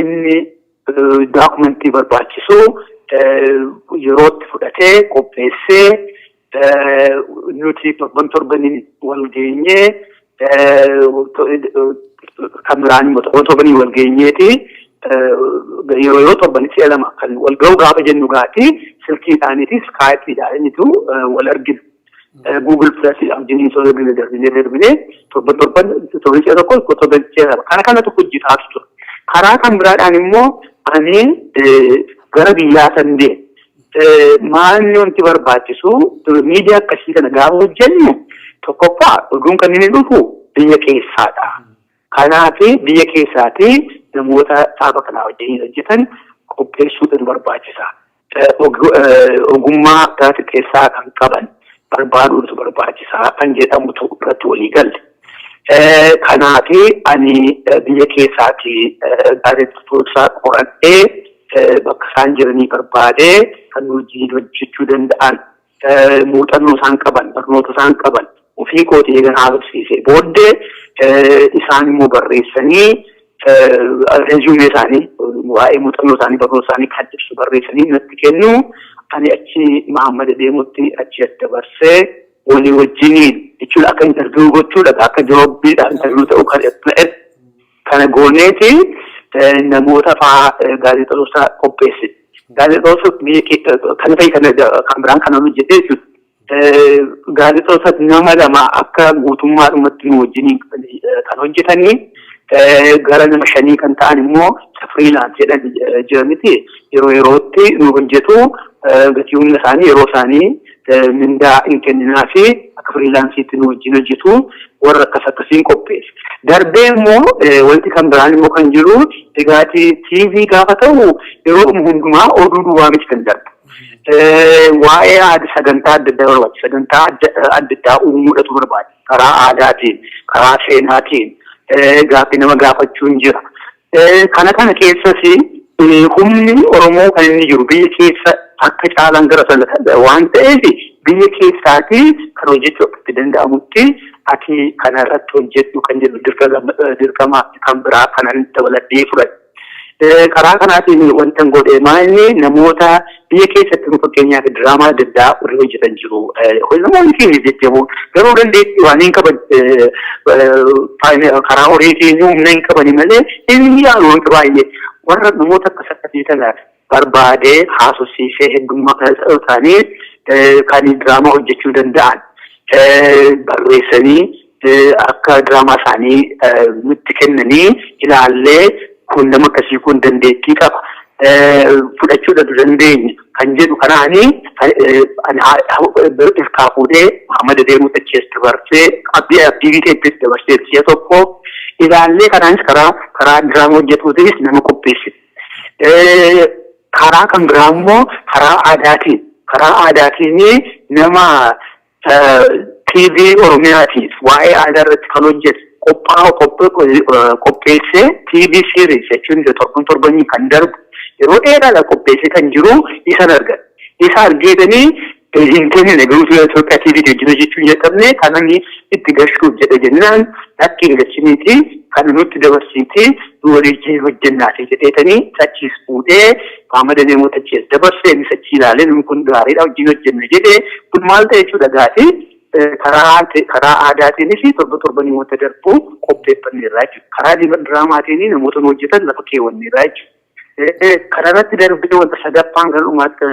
Inni dookumentii barbaachisu yerootti fudhatee qopheessee, nuti torban torbaniin wal geenyee, kan biraan immoo torban torbaniin wal geenyeeti, yeroo yeroo torbanii si'a lama kan wal ga'u gaafa jennu gaati silkiidhaaniiti, Skypeiidhaanitu wal argina. Google Plus wajjin soo darbine darbinee darbinee torban torban, torban si'a tokko, torban si'a lama, kana kanatu hojjetaatu ture. Karaa kan biraadhaan immoo ani gara biyyaa san deeme. Maalni wanti barbaachisu, miidiyaa akkasii kana gaafa hojjennu, tokkoffaa oduun kan inni dhufu biyya keessaadha. Kanaaf biyya keessaati namoota dhaaba kanaa wajjin hojjetan qopheessuutu barbaachisa. Ogummaa gaazexeessaa kan qaban barbaaduutu barbaachisaa kan jedhamutu irratti walii galle. Kanaaf ani biyya keessaati gaazexeessitoota qoradhee, bakka isaan jiranii barbaadee, kan hojii hojjechuu danda'an, muuxannoo isaan qaban, barnoota isaan qaban ofii kootii eegan haasofsiisee booddee, isaan immoo barreessanii, resume isaanii, waa'ee muuxannoo isaanii, barnoota isaanii kan ibsu barreessanii natti kennu. Ani achi Mahammad Adeemutti achi as dabarsee walii wajjiniin jechuudha, akka interview gochuudha, akka jobiidha interview ta'uu kan kana gooneeti namoota fa'aa gaazexeessota qopheesse. Gaazexeessota biyya kana ta'e kana kan biraan kana hojjete jechuudha. Gaazexeessota nama lama akka guutummaadhumatti nu wajjiniin kan hojjetanii, gara nama shanii kan ta'an immoo freelance jedhan jiraniti yeroo yerootti nu hojjetu. Gatii humna isaanii, yeroo isaanii mindaa hin kenninaa fi akka freelanceiitti nu wajjin hojjetu, warra akkas akkasiin qopheesse. Darbee immoo wanti kan biraan immoo kan jiru, egaati TV gaafa ta'u yeroo hundumaa oduu duwwaa miti kan darbu. Waa'ee aadaa sagantaa adda addaa barbaada. Sagantaa adda addaa uumuudhatu barbaada. Karaa aadaatiin, karaa seenaatiin, gaaffii nama gaafachuun jira. Kana keessas humni Oromoo kan inni jiru biyya keessa akka caalaan gara sana waan ta'eef, biyya keessaatii kan hojjechuu akka itti danda'amutti ati kana irratti hojjedhu kan jedhu dirqama kan biraa kanan dabaladhee fudhadhe. Karaa kanaatiin wanta godhe maalni, namoota biyya keessatti, fakkeenyaaf, diraamaa adda addaa warri hojjetan jiru. Namoonni keenya jajjaboo garuu dandeettii waan hin qaban, karaa horiitiin humna hin qabani malee inni yaalu wanta baay'ee. Warra namoota akkas akkasii kana barbaadee haasofsiisee, heddummaa isaanii kan diraamaa hojjechuu danda'an barreessanii akka diraamaa isaanii nutti kennanii ilaallee, kun nama akkasii kun dandeettii qaba, fudhachuudhaaf dandeenya kan jedhu kanaanii ilkaa fuudhee Muhammad Adeemuu achiis dabarsee, Abdii Abdii dabarsee, si'a tokko ilaallee, kanaanis karaa diraamaa hojjetuutis nama qopheessite. Karaa kan biraa immoo karaa aadaatiin nama TV Oromiyaatiif waa'ee aadaa irratti kan hojjetu qophaa'u qopheessee, TV series jechuun torban torbanii kan darbu yeroo dheeraadha qopheessee kan jiru isan argan. Isa argeetanii hin kennine garuu Itoophiyaa TV wajjin hojjechuu hin jalqabne. Kanan itti gashuuf jedhe jennaan, lakki, hin gashiniiti, kan nutti dabarsiiti, nu waliin hojjennaati jedheetanii achiis fuudhee Muhammad Adeemoo achiis dabarsee, innis achi ilaalee, namni kun gaariidha, wajjin hojjenna jedhee. Kun maal ta'e jechuudha gaati, karaa aadaatiinis torba torbanii wanta darbu qopheeffanneerraa jechuudha. Karaa diraamaatiin namoota nu hojjetan lafa keewwanneerraa jechuudha. Kana irratti darbee wanta sadaffaan kan dhumaatti kan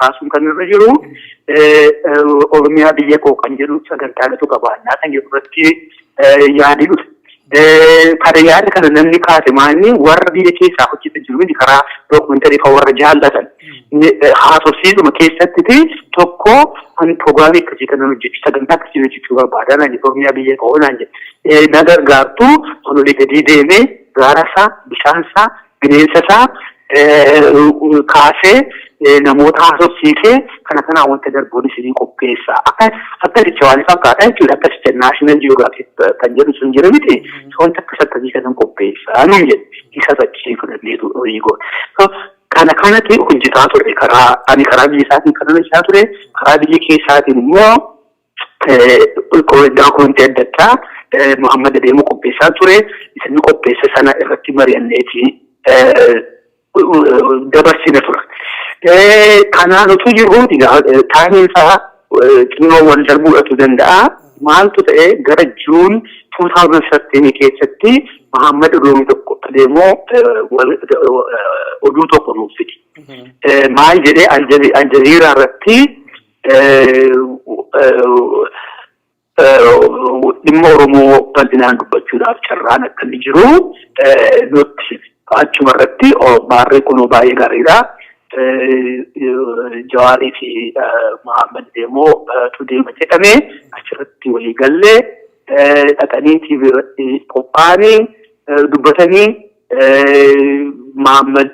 kaasuun kan irra jiru, Oromiyaa biyya koo kan jedhu sagantaadhatu qabaannaa kan jedhu irratti yaadii dhufe. Kana yaada kana namni kaase maalni, warra biyya keessaa hojjetan jiru miti, karaa dookumentarii kan warra jaallatan. Haasofsiisuma keessatti tokko, ani pirogiraamii akkasii kanan hojjechuu, sagantaa akkasii hojjechuu barbaada naan jedhe, Oromiyaa biyya koo naan jedhe. Na gargaartu, ololii gadi deemee gaara isaa, bishaan isaa, bineensa isaa kaasee namoota haasofsiisee, kana kanaan wanta darbuun isinii qopheessa. Akka waan fakkaata jechuudha. Akkasicha National Geographic kan jedhu sun jira miti. Wanta akkas akkasii kanan qopheessa nuun jedhe. Isa achii fudhanneetu hojii goone. Kana kanatti hojjetaa ture, karaa ani karaa biyya isaatiin kan hojjetaa ture. Karaa biyya keessaatiin immoo dookumentii adda addaa Muhammad Adeemuu qopheessaa ture. Isin qopheesse sana irratti mari'anneeti dabarsina tura. Kanaan utuu jirru timeiin isaa xinnoo wal darbuudhatu danda'a. Maaltu ta'e, gara June 2013 keessatti Muhammad oduu tokko adeemoo oduu tokko nuuf fide. Maal jedhee, Aljazeeraa irratti dhimma Oromoo bal'inaan dubbachuudhaaf carraan akka inni jiru nutti achuma irratti, maarree kunoo baay'ee gaariidha. Jawaarii fi Muhammad deemoo tu deema jedhame. Achirratti walii gallee dhaqanii TV irratti qophaa'anii dubbatanii, Muhammad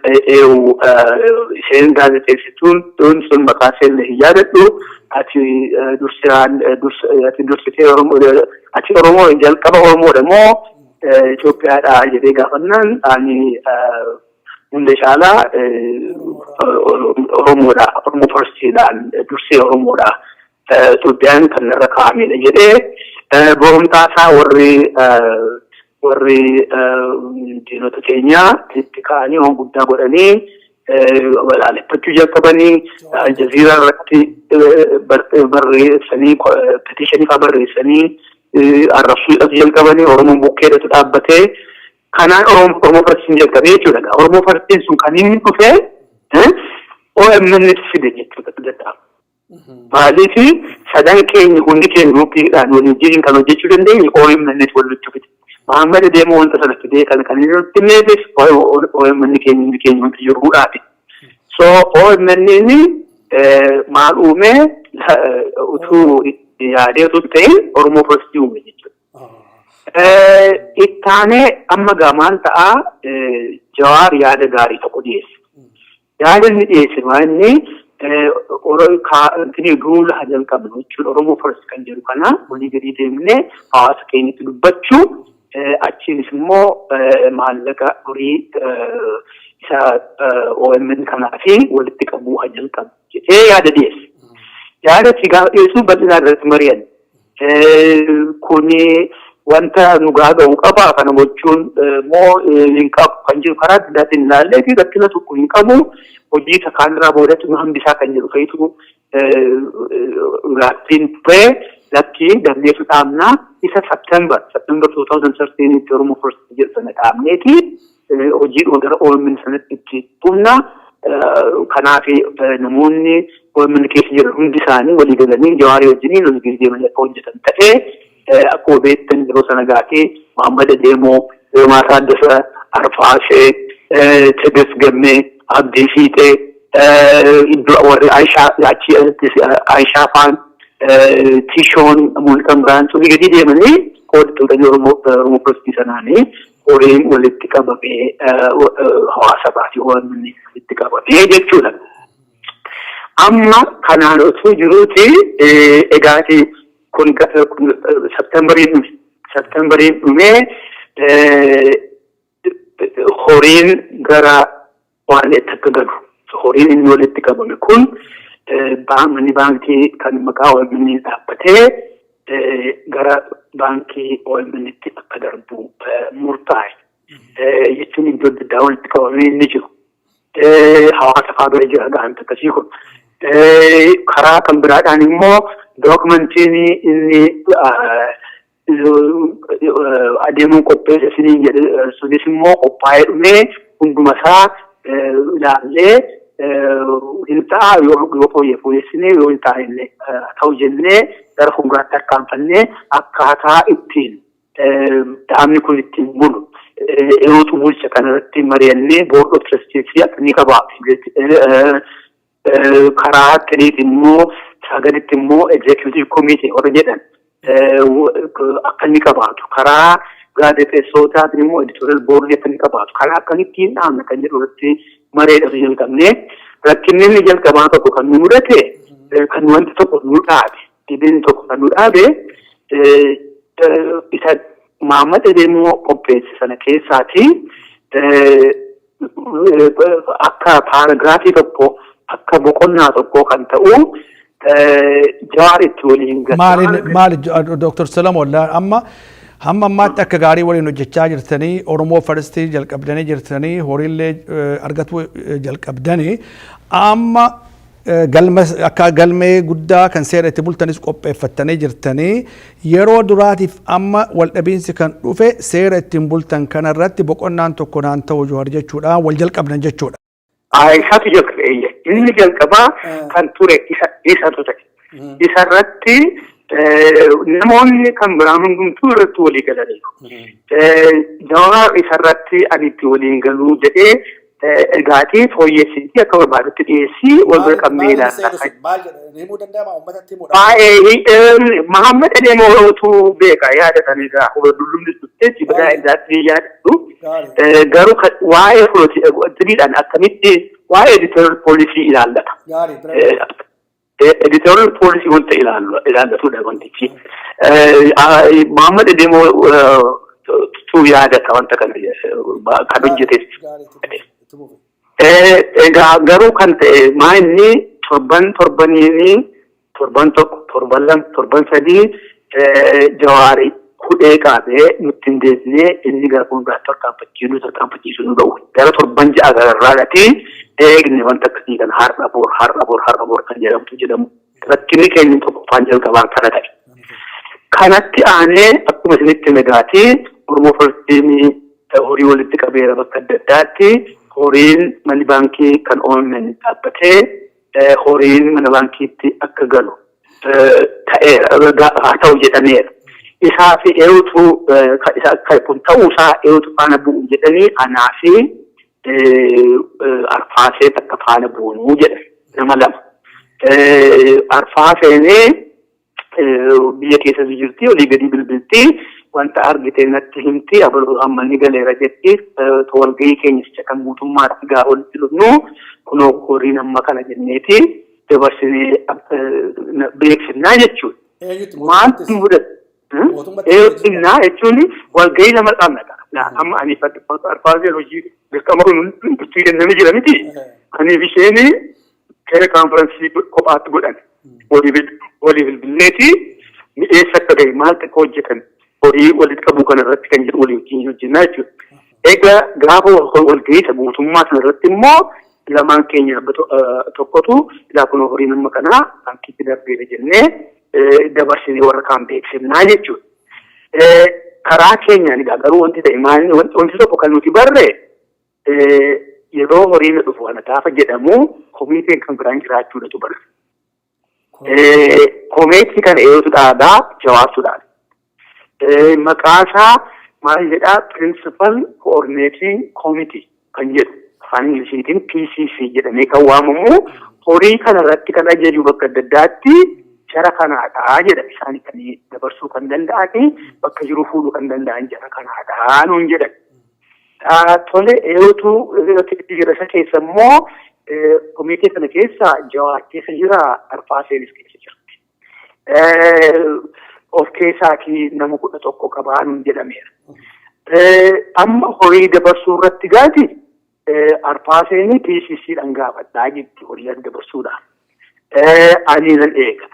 isheen gaazexeessituun sun, maqaa isheen hin yaadadhu, ati dursaan ati dursitee Oromoo, ati Oromoo jalqaba Oromoodha moo Itoophiyaadha jedhee gaafannaan, ani hunda caalaa Oromoodha, Oromoo firstiidhaan dursee Oromoodha, Itoophiyaan kan irra kaa'amedha jedhee. Borumtaasaa warri diinota keenyaa itti ka'anii waan guddaa godhanii balaaleffachuu jalqabanii, Aljazeeraa irratti barreessanii, petitionii fa'aa barreessanii arrabsuu jalqabanii, Oromoon bukkeedhatu dhaabbatee, kanaan Oromoo Firstiin jalqabee jechuudha. Oromoo Firstiin sun kan inni dhufee OMN fide jechuudha danda'ama. Maaliif, sadan keenya hundi keenya groupiidhaan waliin jirin kan hojjechuu dandeenye OMN walitti fide. Muhammad deemuu wanta sana fidee kan inni nutti himeefis OMN keenya hundi keenya wanta jiruudhaafi. So OMN maal uume, utuu yaadee utuu ta'in Oromoo Firstii uume jechuudha. Ittaanee amma gaa maal ta'aa, Jawaar yaada gaarii tokko dhiyeesse. Yaada inni dhiyeesse maa inni duula haa jalqabnu jechuun Oromoo First kan jedhu kana olii gadi deemnee hawaasa keenyatti dubbachuu, achiinis immoo maallaqa horii isa OMN kanaa fi walitti qabuu haa jalqabnu jedhee yaada dhiyeesse. Yaada itti gaafa dhiyeessu bal'inaan irratti mari'anne. Kuni wanta nu gaaga'u qaba, kana gochuun immoo hin qabu kan jiru karaa adda addaatiin ilaallee fi rakkina tokko hin qabu, hojii isa kaanirraa boodatti nu hambisaa kan jedhu fa'itu gaaffiin ture. Lakkii, dandeessu dhaabnaa, isa September 2013 itti Oromoo First jedhu sana dhaabneeti hojiidhuma gara OMN sanatti itti fufna. Kanaaf namoonni OMN keessa jiran hundi isaanii walii galanii Jawaarii wajjiniin walii gadi deemanii akka hojjetan ta'ee, akkuma beektan yeroo sana gaafii Muhammad Adeemoo, Girmaa Taaddasaa, Arfaasee, Tigist Gammee, Abdii Fiixee, iddoo warri Aishaa achii Aishaa faan, Tishoon, namoonni kan biraan olii gadi deemanii qooda tuutanii Oromoo Firstii sanaanii horiin walitti qabamee hawaasa baasii OMN walitti qabamee jechuudha. Amma kanaan osoo jiruuti egaati kun Septemberiin dhume. Septemberiin dhumee horiin gara waan itti akka galu, horiin inni walitti qabame kun manni baankii kan maqaa OMN dhaabbatee gara baankii OMN'tti akka darbu murtaa'e. Jechuun iddoo adda addaa walitti qabamee inni jiru. Hawaasa fa'aa bira jira gaanta akkasii kun. Karaa kan biraadhaan immoo dookumentiin inni adeemuun qopheesse isiniin jedhe sunis immoo qophaa'ee dhumee hunduma isaa ilaallee, hin ta'a yoo fooyyee fooyyessinee, yoo hin taane illee ta'u jennee gara fuulduraatti tarkaanfannee akkaataa ittiin dhaabni kun ittiin bulu, yerootu bulcha kanarratti mari'annee board of trustees akka inni qabaatu, karaa tiriit immoo sagalitti immoo executive committee warra jedhan akka inni qabaatu, karaa gaazexeessootaatiin immoo editorial board akka inni qabaatu, karaa akkamittiin dhaabna kan jedhu irratti mareedhaaf jalqabnee, rakkinni inni jalqabaa tokko kan nu mudate, kan wanti tokko nu dhaabe, dhibeen tokko kan nu dhaabe, isa Mahammad Adeemoo qopheesse sana keessaati akka paaragraafii tokko, akka boqonnaa tokko kan ta'u Jawaar itti waliin Maali maali, Dr. Salamoon, amma hamma ammaatti akka gaarii waliin hojjechaa jirtanii, Oromoo Firstii jalqabdanii jirtanii, horiillee argatu jalqabdanii, amma galma akka galmee guddaa kan seera itti bultanis qopheeffattanii jirtanii, yeroo duraatiif amma waldhabiinsi kan dhufe seera ittiin bultan kanarratti boqonnaan tokko naan ta'u Jawaar jechuudha wal jalqabdan jechuudha. Isaatu jalqabe eeyya. Inni jalqabaa kan ture isa isatu ta'e. Isarratti namoonni kan biraan hundumtuu irratti walii galaniiru. Jawaar isarratti ani itti waliin galuu jedhee, egaatii fooyyessiitii akka barbaadutti dhiyeessii wal bira qabnee ilaalla. Maal jedha, himuu danda'ama uummatatti himuudha? Baay'ee Mahammad Adeemootu beeka, yaadatan egaa dullumni turte badaa isaatti yaadatu. Garuu waa'ee fudhatiidhaan akkamitti waa'ee editorial policy ilaallata. Gaarii. Editorial policy wanta ilaallatudha wantichi. Mahammad Adeemoo tu yaadata wanta kana kan hojjetes. Egaa garuu kan ta'e maa inni torban torbaniini, torban tokko, torban 2, torban 3 Jawaari hudhee qabee nutti hin deebinee, inni gara fuulduraatti tarkaanfachiisuu nu dhowwe. Gara torban 6 gararraadhaati eegne wanta akkasii kana, har'a bor, har'a bor, har'a bor kan jedhamtu jedhamu. Rakkinni keenya tokkoffaan jalqabaan kana ta'e. Kanatti aanee akkuma isinitti megaatii Oromoo Firstiin horii walitti qabeera bakka adda addaatti, horiin manni baankii kan OMN dhaabbatee horiin mana baankiitti akka galu ta'eera, haa ta'u jedhameera. Isaa fi eewutu isa akka kun ta'uusaa eewutu faana bu'u jedhanii, anaa fi Arfaasee takka faana buunuu jedhan, nama lama. Arfaaseenee biyya keessa jirti, olii gadi bilbilti, wanta argite natti himti, amma ni galeera jetti. Walgahii keenya kan mootummaatti gaafa walitti dhufnu Kunoo horiin amma kana jenneeti dabarsinee beeksifnaa jechuudha. Maaltu mudate? Eeyyuu jechuun walgahii lama qabna. Amma ani Arfaaseen hojii dirqama kun hundumtuu kennamee jira miti. Ani isheen teleconference kophaatti godhan. Walii bilbilleeti mi'eessa akka gahe, maal akka hojjetan, horii walitti qabuu kana irratti kan jedhu walii wajjin hojjennaa jechuudha. Egaa gaafa walgahii isa guutummaa sana irratti immoo lamaan keenya tokkotu ilaa kun horiin amma kanaa baankiitti darbeera jennee dabarsinee warra kaan beeksifnaa jechuudha. Karaa keenyaan egaa garuu wanti ta'e maal, wanti tokko kan nuti barre, yeroo horiin dhufu kana gaafa jedhamu komiiteen kan biraan jiraachuudhatu bara. Komiitii kana eenyutu dhaabaa? Jawaartu dhaabe. Maqaa isaa maal jedhaa? Principal Coordinating Committee kan jedhu, afaan Ingiliziitiin PCC jedhamee kan waamamu, horii kana irratti kan ajaju bakka adda addaatti jara kanaadha jedha. Isaan kan dabarsuu kan danda'ani, bakka jiru fuudhuu kan danda'an jara kanaadha nuun jedhan. Tole, eenyutu jira isa keessa immoo? Komitee kana keessa Jawaar keessa jira, Arfaaseenis keessa jirti. Of keessaatii nama 11 qabaa nuun jedhameera. Amma horii dabarsuu irratti gaati Arfaaseenii PCC dhaan gaafadhaa jetti horii dabarsuudhaaf. Ani nan eega.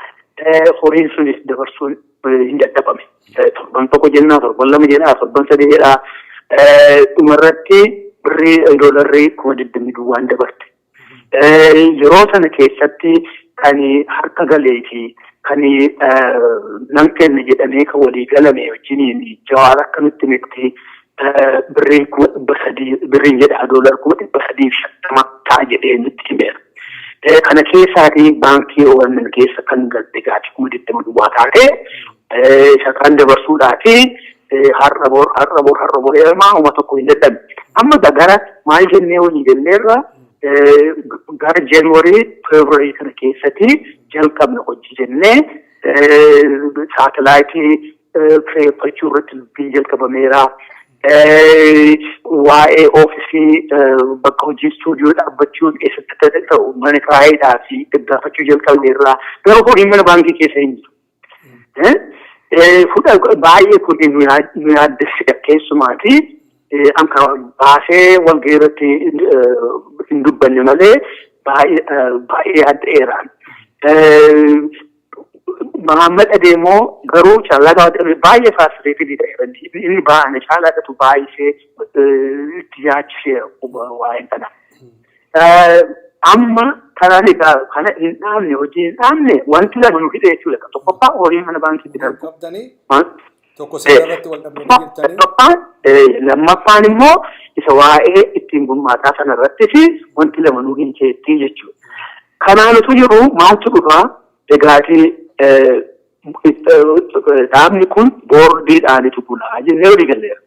Horiin sunis dabarsuun hin dadhabame. Torban tokko jennaa, torban 2 jedhaa, torban 3 jedhaa. Dhumarratti birrii doolarrii 20,000 duwwaan dabarte. Yeroo sana keessatti kan harka galee fi kan nan kenne jedhamee kan walii galame wajjiniin Jawaar akka nutti miti birriin 300,000, birriin jedha, doolar 350,000 ta'a jedhee nutti himeera. Kana keessaatii baankii OMN keessa kan galte gaati 20,000 duwwaa taate, isa kan dabarsuudhaa fi har'a bor, har'a bor, har'a bor jedhamaa uma tokko hin dadhabne. Amma gara maal jennee walii galleerra? Gara January, February kana keessatti jalqabna hojii jennee, saatalaayitii kireeffachuu irratti dubbiin jalqabameera. Waa'ee oofisii, bakka hojii istuudiyoo dhaabbachuun eessatti akka ta'u mana kiraayiidhaa fi gaggaafachuu jalqabneerra. Garuu horiin mana baankii keessa hin jiru. Fuudha baay'ee kun nu yaaddessee, keessumaati anka baasee walgahii irratti hin dubbanne malee baay'ee yaadda'eera. Mahammad Adeemoo garuu caalaa baay'ee frustrated ta'eera. Inni baay'ee caalaadhatu baay'isee itti yaachiseera waa'ee kana. Amma kanaan egaa kana hin dhaabne, hojii hin dhaabne, wanti lama nu hidhe jechuudha. Tokkoffaa, horii mana baankiitti darbu. Tokko seera irratti wal dhabdanii jirtanii. Lammaffaan immoo isa waa'ee ittiin bulmaataa sana irrattis wanti lama nu hin keettii jechuudha. Kanaan utuu jiru maaltu dhufaa? Egaatii dhaabni kun boordiidhaanitu bulaa jennee walii galleera.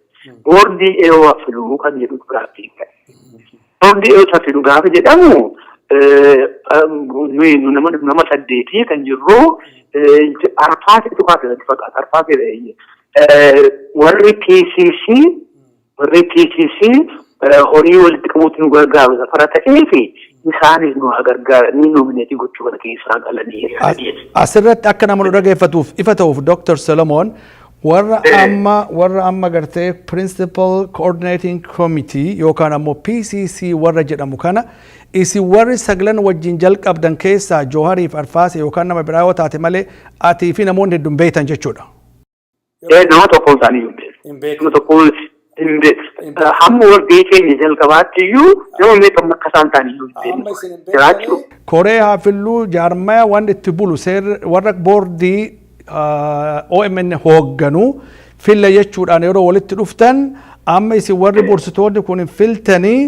Boordii eenyu filuu kan jedhu gaaffii ka'e. Boordii eenyu filu gaafa jedhamu, nuyi nama saddeetii kan jirru, Arfaasee tuqaa natti fakkaata, Arfaasee, warri PCC horii walitti qabuutti nu gargaaru safara ta'ee fi isaanis nu gargaaranii nominate gochuu kana keessaa galanii. Asirratti akka nama nu dhageeffatuuf ifa ta'uuf, Dr. Solomon, warra amma gartee Principal Coordinating Committee yookaan ammoo PCC warra jedhamu kana, isin warri saglan wajjin jalqabdan keessaa Joohariif Arfaase yookaan nama biraa yoo taate malee atii fi namoonni hedduun beektan jechuudha. Nama tokkoon isaanii hin beeku. Nama tokkoon hin beeku. Hamma walgahii keenya jalqabaatti iyyuu nama meeqa akka isaan ta'an iyyuu hin beeku. Jiraachuu. Koree haafilluu, jaarmaya waan itti bulu, warra boordii OMN hoogganuu filla jechuudhaan yeroo walitti dhuftan, amma isin warri bursitoonni kun hin filtanii,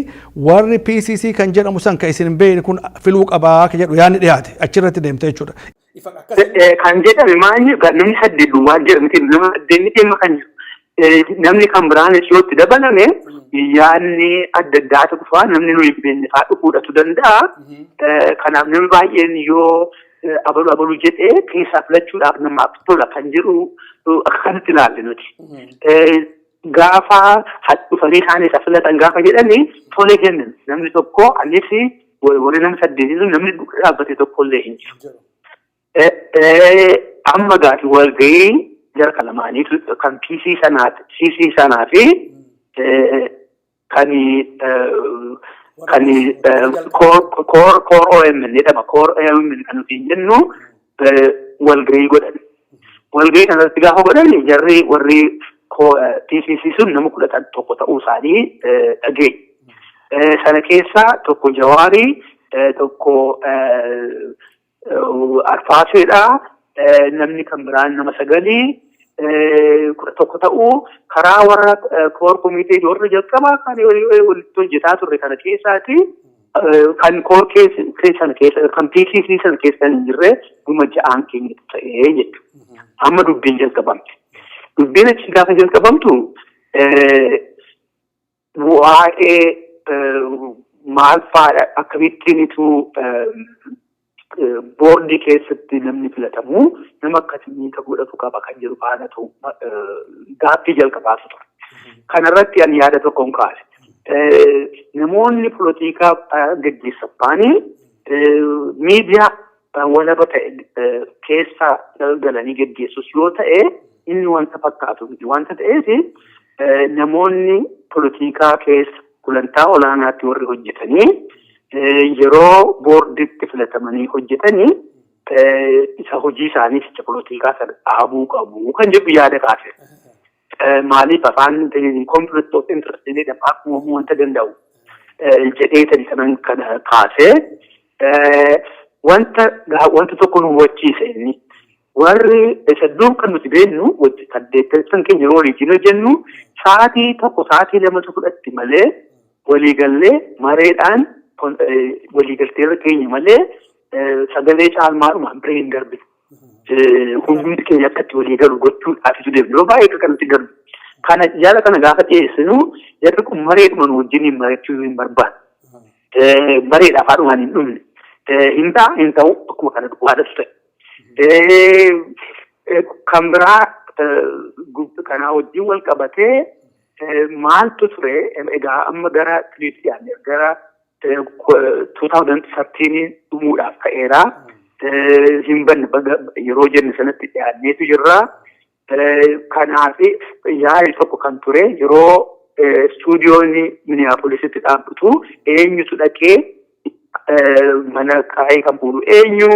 warri PCC kan jedhamu san kan isin hin beekne kun filuu qabaa akka jedhu yaadni dhiyaate achirratti deemte jechuudha. Kan jedhame maali, namni saddeet duwwaa jira miti, nama saddeet miti kan jiru. Namni kan biraanis yoo itti dabalame yaadni adda addaatu dhufaa, namni nuyi hin beekne fa'aa dhufuudhatu danda'a. Kanaaf namni baay'een yoo abalu abalu jedhee keessaa filachuudhaaf namaaf tola kan jedhu akka kanatti ilaalle nuti. Gaafa dhufanii isaan isa filatan gaafa jedhani tole kennan, namni tokko anis Warri nama saddeetii sun namni dhaabbate tokkollee hin jiru. Amma gaafi walgahii jara lamaaniitu kan PC sanaa CC sanaa fi kan core OMN jedhama. Core OMN kan nuti jennu walgahii godhan. Walgahii kanarratti gaafa godhan jarri warri PCC sun nama 11 ta'uu isaanii dhageenya. Sana keessaa tokko Jawaarii, tokko Arfaaseedha. Namni kan biraan nama sagalii, 11 ta'uu karaa warra core komitee warra jalqabaa kan walitti hojjetaa turre kana keessaati kan core sana keessa, kan PCC sana keessa hin jirre dhuma ja'aan keenyatu ta'ee jechuudha. Amma dubbiin jalqabamte. Dubbiin achi gaafa jalqabamtu waa'ee maal faadha, akkamittiin boordii keessatti namni filatamu, nama akkasii godhatu qaba kan jedhu faanatu gaaffii jalqabaatu ture. Kanarratti ani yaada tokkoon kaase. Namoonni polotikaa gaggeessan miidiyaa walaba ta'e keessa galanii gaggeessus yoo ta'e, inni wanta fakkaatu miti. Wanta ta'eef namoonni polotikaa keessa gulantaa olaanaatti warri hojjetanii yeroo boorditti filatamanii hojjetanii isa hojii isaanii isa polotikaa sana dhaabuu qabu kan jedhu yaada kaase. Maaliif afaan conflict of interest jedhama, uumamuu wanta danda'u jedhee tani sanan kana kaasee wanta tokko nu hubachiise inni. Warri isa dur kan nuti beennu saddeettan keenya yeroo waliin hojjennu sa'aatii tokko, sa'aatii lamatu fudhatti malee waliigallee mareedhaan waliigalteerra keenya malee sagalee caalmaadhumaan bira hin darbine. Hundumti keenya akka itti walii galu gochuudhaafitu deemnu yeroo baay'ee akka kanatti darbu. Kana jala kana gaafa dhiyeessinu jarri kun mareedhuma nu wajjiniin mari'achuu hin barbaadu. Mareedhaaf haadhumaan hin dhumne. Hin ta'a, hin ta'u, akkuma kana duwwaadhatu ta'e. Kan biraa kanaa wajjin wal qabatee maaltu ture? Egaa amma gara tiriitti dhiyaanne, gara 2013 dhumuudhaaf ka'eera. Hin banne yeroo jenne sanatti dhiyaanneetu jirra. Kanaaf yaadi tokko kan ture, yeroo istuudiyoon Minneapolisitti dhaabbatu eenyutu dhaqee mana kaayee kan fuudhu, eenyu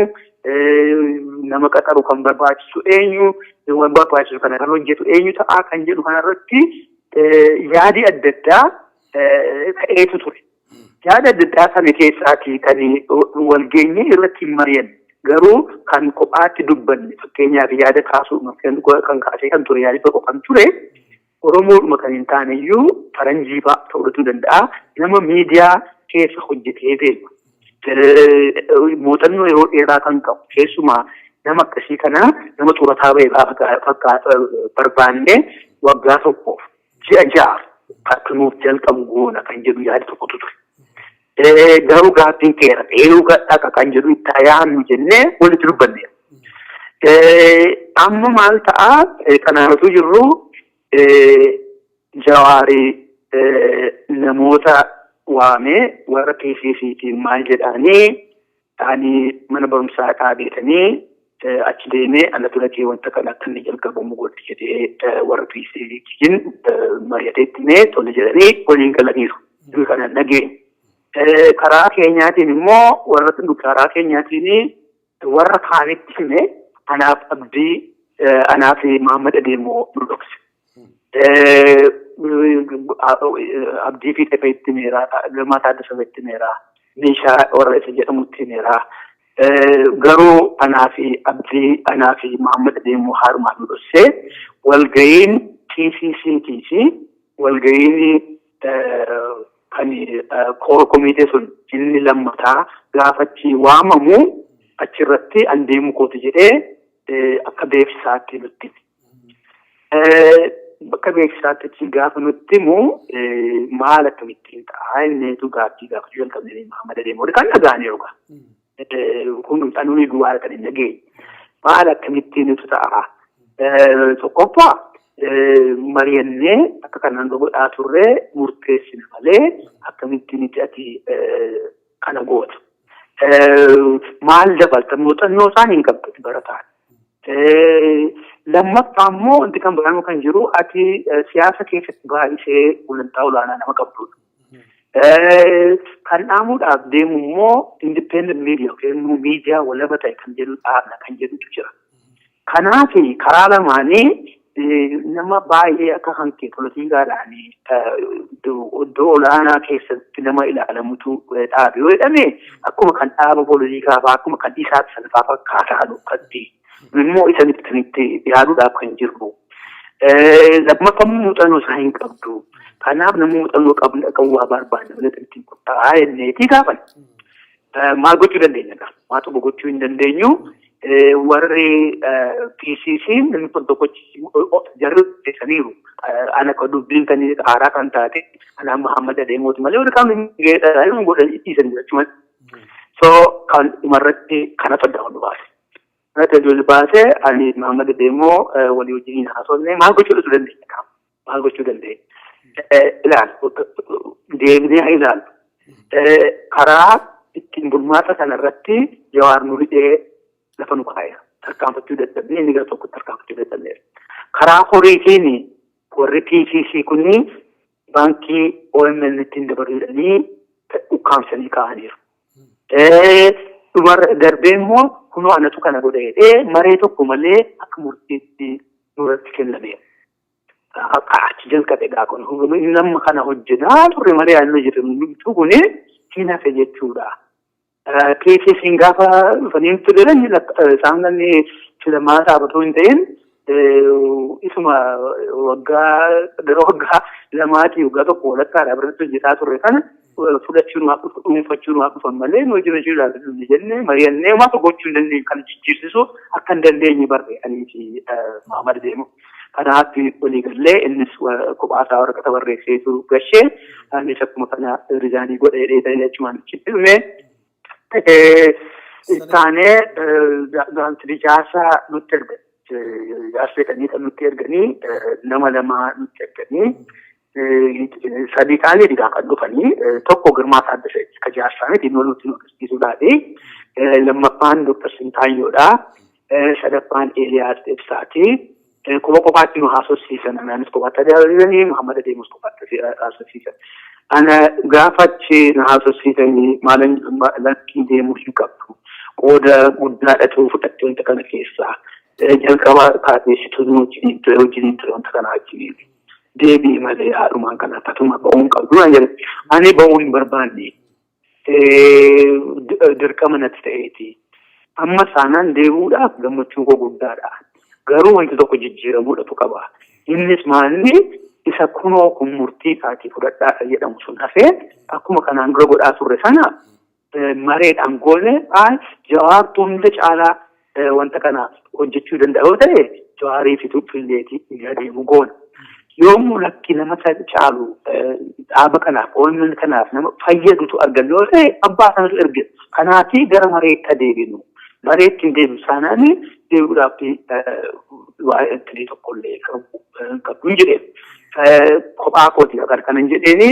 nama qaxaru kan barbaachisu, eenyu waan barbaachisu kana kan hojjetu eenyu ta'aa kan jedhu kanarratti yaadi adda addaa ka'eetu ture. Yaada adda addaa sana keessaatii kan walgeenye irratti hin mari'anne, garuu kan kophaatti dubbanne, fakkeenyaaf yaada kaasuu kan kaasee kan ture, yaadi tokko kan ture, Oromoodhuma kan hin taane iyyuu faranjii fa'a ta'uu danda'a, nama miidiyaa keessa hojjetee beeku, muuxannoo yeroo dheeraa kan qabu, keessumaa nama akkasii kana nama xurataa ba'e fakkaata barbaanne waggaa tokkoof ji'a 6 akka nuuf jalqabu goona kan jedhu yaada tokkotu ture. Garuu gaaffiin keera dheeruu dhaqa kan jedhu itti yaadnu jennee walitti dubbanneera. Amma maal ta'a? Kanaan utuu jirru Jawaarii namoota waamee warra PCCtiin maal jedhaanii, ani mana barumsaa dhaabeetanii achi deemee anatu dhaqee wanta kana akka inni jalqabamu godhe jedhee warra PCCtiin mari'atee itti himee, tole jedhanii waliin galaniiru. Kana dhageenye. Karaa keenyaatiin immoo warra karaa keenyaatiin warra kaanitti hime, anaaf Abdii, anaaf Mahammad Adeemoo nu dhokse. Abdii fi Tefee itti himeera, Girmaa Taaddasaa itti himeera, meeshaa warra isa jedhamutti himeera. Garuu anaa fi Abdii, anaa fi Mahammad Adeemoo haarumaan nu dhoksee walga'iin TCCT fi walga'iin kan core komitee sun inni lammataa gaafachi waamamu achirratti an deemu kooti jedhee akka beeksisaatti nutti. Bakka beeksisaatti achi gaafa nutti himu maal akkamittiin ta'a inneetu gaaffii gaafachuu jalqabne. Mahammad Adeemoo kan dhaga'aniiru gaa. Kun xanuunii duwwaadha kan hin dhageenye. Maal akkamittiin nutu ta'a? Tokkoffaa mari'annee akka kanaan godhaa turree murteessina malee akkamittiin itti ati kana goota? Maal dabalta? Muuxannoo isaan hin qabdu barataan. Lammaffaa immoo wanti kan biraanuu kan jiru, ati siyaasa keessatti baay'isee gulantaa olaanaa nama qabdudha. Kan dhaamuudhaaf deemu immoo independent media yookiin immoo miidiyaa walaba ta'e kan jedhu dhaabna kan jedhutu jira. Kanaaf karaa lamaanii nama baay'ee akka kan kee poolitiikaadhaan iddoo olaanaa keessatti nama ilaalamutu dhaabe yoo jedhame, akkuma kan dhaaba poolitikaa fa'aa, akkuma kan isaaf salphaa fakkaataa dhukkatti. Immoo isa kan itti yaaduudhaaf kan jirru. Lammaffaa, muuxannoo isaa hin qabdu. Kanaaf nama muuxannoo qabnu qabu waa barbaanna malee ittiin qophaa'aa jenneetii gaafan. Maal gochuu dandeenya gaa? Maa tokko gochuu hin dandeenyu. Warri PCC namni kun tokkochi jarri hojjetaniiru. Ana akka dubbiin kan haaraa kan taate ana Muhammad adeemuuti malee warri kaan geedhaa godhan dhiisan jechuudha. So kan dhumarratti kanatu adda ol baase. Kanatti adda ol baase. Ani Muhammad adeemoo walii wajjin haasofne. Maal gochuu dandeenya? Maal gochuu dandeenya? Ilaal, deebinee haa ilaallu. Karaa ittiin bulmaata kanarratti Jawaar nu hidhee lafa nu kaa'eera. Tarkaanfachuu dadhabnee, inni gara tokkotti tarkaanfachuu dadhabneera. Karaa horiitiin warri PCC kunni baankii OMN ittiin dabaluudhanii ukkaamsanii kaa'aniiru. Dhumarra darbee immoo kunoo anatu kana godhe jedhee maree tokko malee akka murtiitti nurratti kennameera. Achi jalqabe gaa kun nama kana hojjetaa turre malee yaadnu jirru kuni hin hafe jechuudha. PCC'n gaafa dhufanii nutti galan, isaan kan filamaa dhaabatoo hin ta'in, isuma waggaa gara waggaa 2tii waggaa 1 walakkaadhaa biratti hojjetaa turre kana fudhachuu dhuunfachuu nuuf dhufan malee, nu hojii hojiidhaaf jennee mari'annee waan tokko gochuu hin dandeenyu, kan jijjiirsisu akka hin dandeenye barre anii fi Mahamad deemu. Kanaaf walii gallee, innis kophaa isaa waraqata barreesseetu gashee, anis akkuma kana resign godhee dheetanii achumaan achitti dhume. Ittaanee gaantiri jaarsaa nutti ergan. Jaarsa jedhanii kan nutti erganii nama lama nutti erganii, sadii ta'anii egaa kan dhufanii. Tokko Girmaa Taaddasee ka jaarsaa miti, inni nutti nu agarsiisuudhaafi. Lammaffaan Dr. Sintaayyoodha. Sadaffaan Eeliyaas Ibsaati. Kopha kophaatti nu haasofsiisan. Anaanis kophaatti haasofsiisanii, Muhammad Adeemus kophaatti haasofsiisan. Ana gaafa achi na haasofsiisanii, maalan lakkii deemuu hin qabdu. Qooda guddaadhatu fudhatte wanta kana keessaa. Jalqaba kaateessituu nu wajjiniin ture wanta kana wajjiniin. Deebi'i malee haadhumaan kana akkasuma ba'uu hin qabdu naan jedhe. Ani ba'uu hin barbaanne. Dirqama natti ta'eeti. Amma saanaan deebi'uudhaaf gammachuun koo guddaadha. Garuu wanti tokko jijjiiramuudhatu qaba. Innis maalni? Isa kunoo kun murtii isaatii fudhadhaa jedhamu sun hafee, akkuma kanaan dura godhaa turre sana mareedhaan goone, Jawaartu hunda caalaa wanta kana hojjechuu danda'a yoo ta'e, Jawaarii fi Finfinneetii inni adeemu goona. Yoomuu lakki nama caalu dhaaba kanaaf, OMN kanaaf nama fayyadutu argannu yoo ta'e, abbaa sanatu erge. Kanaafi gara mareetti adeeminu. Mareetti hin deemnu saanaan deebi'uudhaaf waa'ee intinii tokkollee qabu hin jedheen. Kophaa kooti kan kanan jedheeni.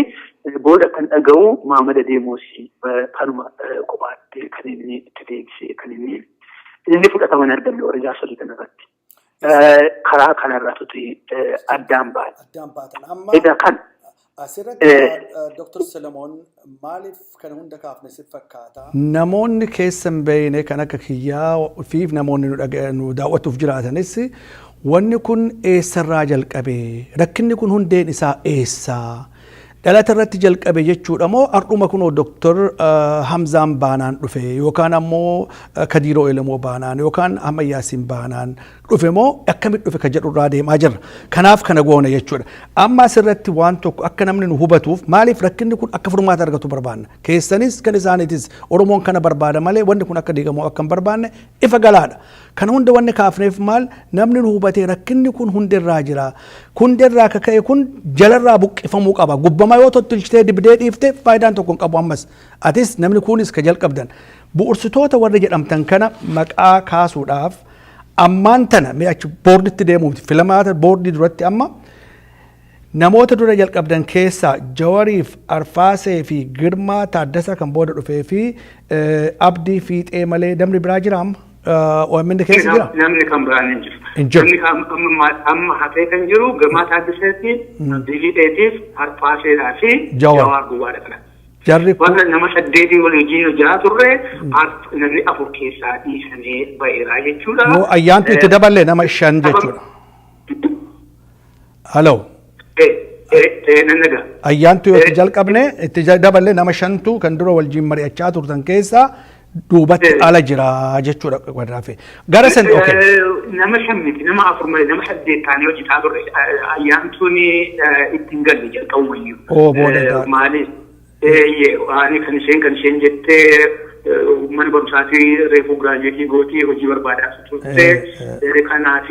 Booda kan dhaga'u Maamada Deemoos kanuma kophaatti kan inni itti deebisee, kan inni fudhataman arganne warra jaarsolii kanarratti. Karaa kanarratti addaan baane. Addaan baatan. Amma Egaa kan asirratti, Dr. Solomoon, maaliif kana hunda kaafne si fakkaata? Namoonni keessa hin beekne kan akka kiyyaa fi namoonni nu daawwatuuf jiraatanis, wanni kun eessarraa jalqabe? Rakkinni kun hundeen isaa eessaa? Dhalata irratti jalqabe jechuudha moo har'uma kunoo Dr. Hamzaan baanaan dhufe, yookaan ammoo Kadiiroo Elemoo baanaan, yookaan Ahmad Yaasiin baanaan dhufe moo akkamitti dhufe kan jedhu irraa deemaa jirra. Kanaaf kana goone jechuudha. Amma asirratti waan tokko akka namni nu hubatuuf, maaliif rakkinni kun akka furmaata argatu barbaanna. Keessanis kan isaaniitis Oromoon kana barbaada malee wanni kun akka diigamu akka hin barbaanne ifa galaadha. Kana hunda wanni kaafneef maal? Namni nu hubatee rakkinni kun hundirraa jira. Hundirraa akka ka'e kun jalarraa buqqifamuu qaba. Gubbama yoo tottolchitee dibdee dhiifte faayidaan tokko hin qabu ammas. Atis namni kunis ka jalqabdan. Bu'ursitoota warri jedhamtan kana maqaa kaasuudhaaf ammaan tana mee achi boorditti deemuuti. Filamaata boordii duratti amma Namoota dura jalqabdan keessaa Jawariif Arfaasee fi Girmaa Taaddasaa kan booda dhufee fi Abdii Fiixee malee namni biraa jira amma? OMN keessa jira? Namni kan biraan hin jiru. Hin jiru. Namni amma hafee kan jiru Girmaa Taaddaseetii, Abdii Fiixeetiif, Arfaaseedhaa fi Jawar. Jawaar duwwaadha kana. Jarri kun Warra nama saddeetii wal wajjin hojjaa turre, namni afur keessaa dhiisanii ba'eera jechuudha. Yoo ayyaantu itti daballe nama shan jechuudha. Hello. Nan nagaa. Ayyaantu yoo itti jalqabne, itti daballe, nama shantu kan dura wajjin mari'achaa turtan keessaa duubatti ala jira jechuudha warra hafe. Gara san, okay. Nama shan miti, nama afur malee nama saddeet taanee hojjetaa turre. Ayyaantuun itti hin galle jalqabumayyuu. Oo, booda ta'a. Maali? Ani kan isheen jettee mana barumsaatii reefuu graduate gootii hojii barbaadaa turte. Kanaaf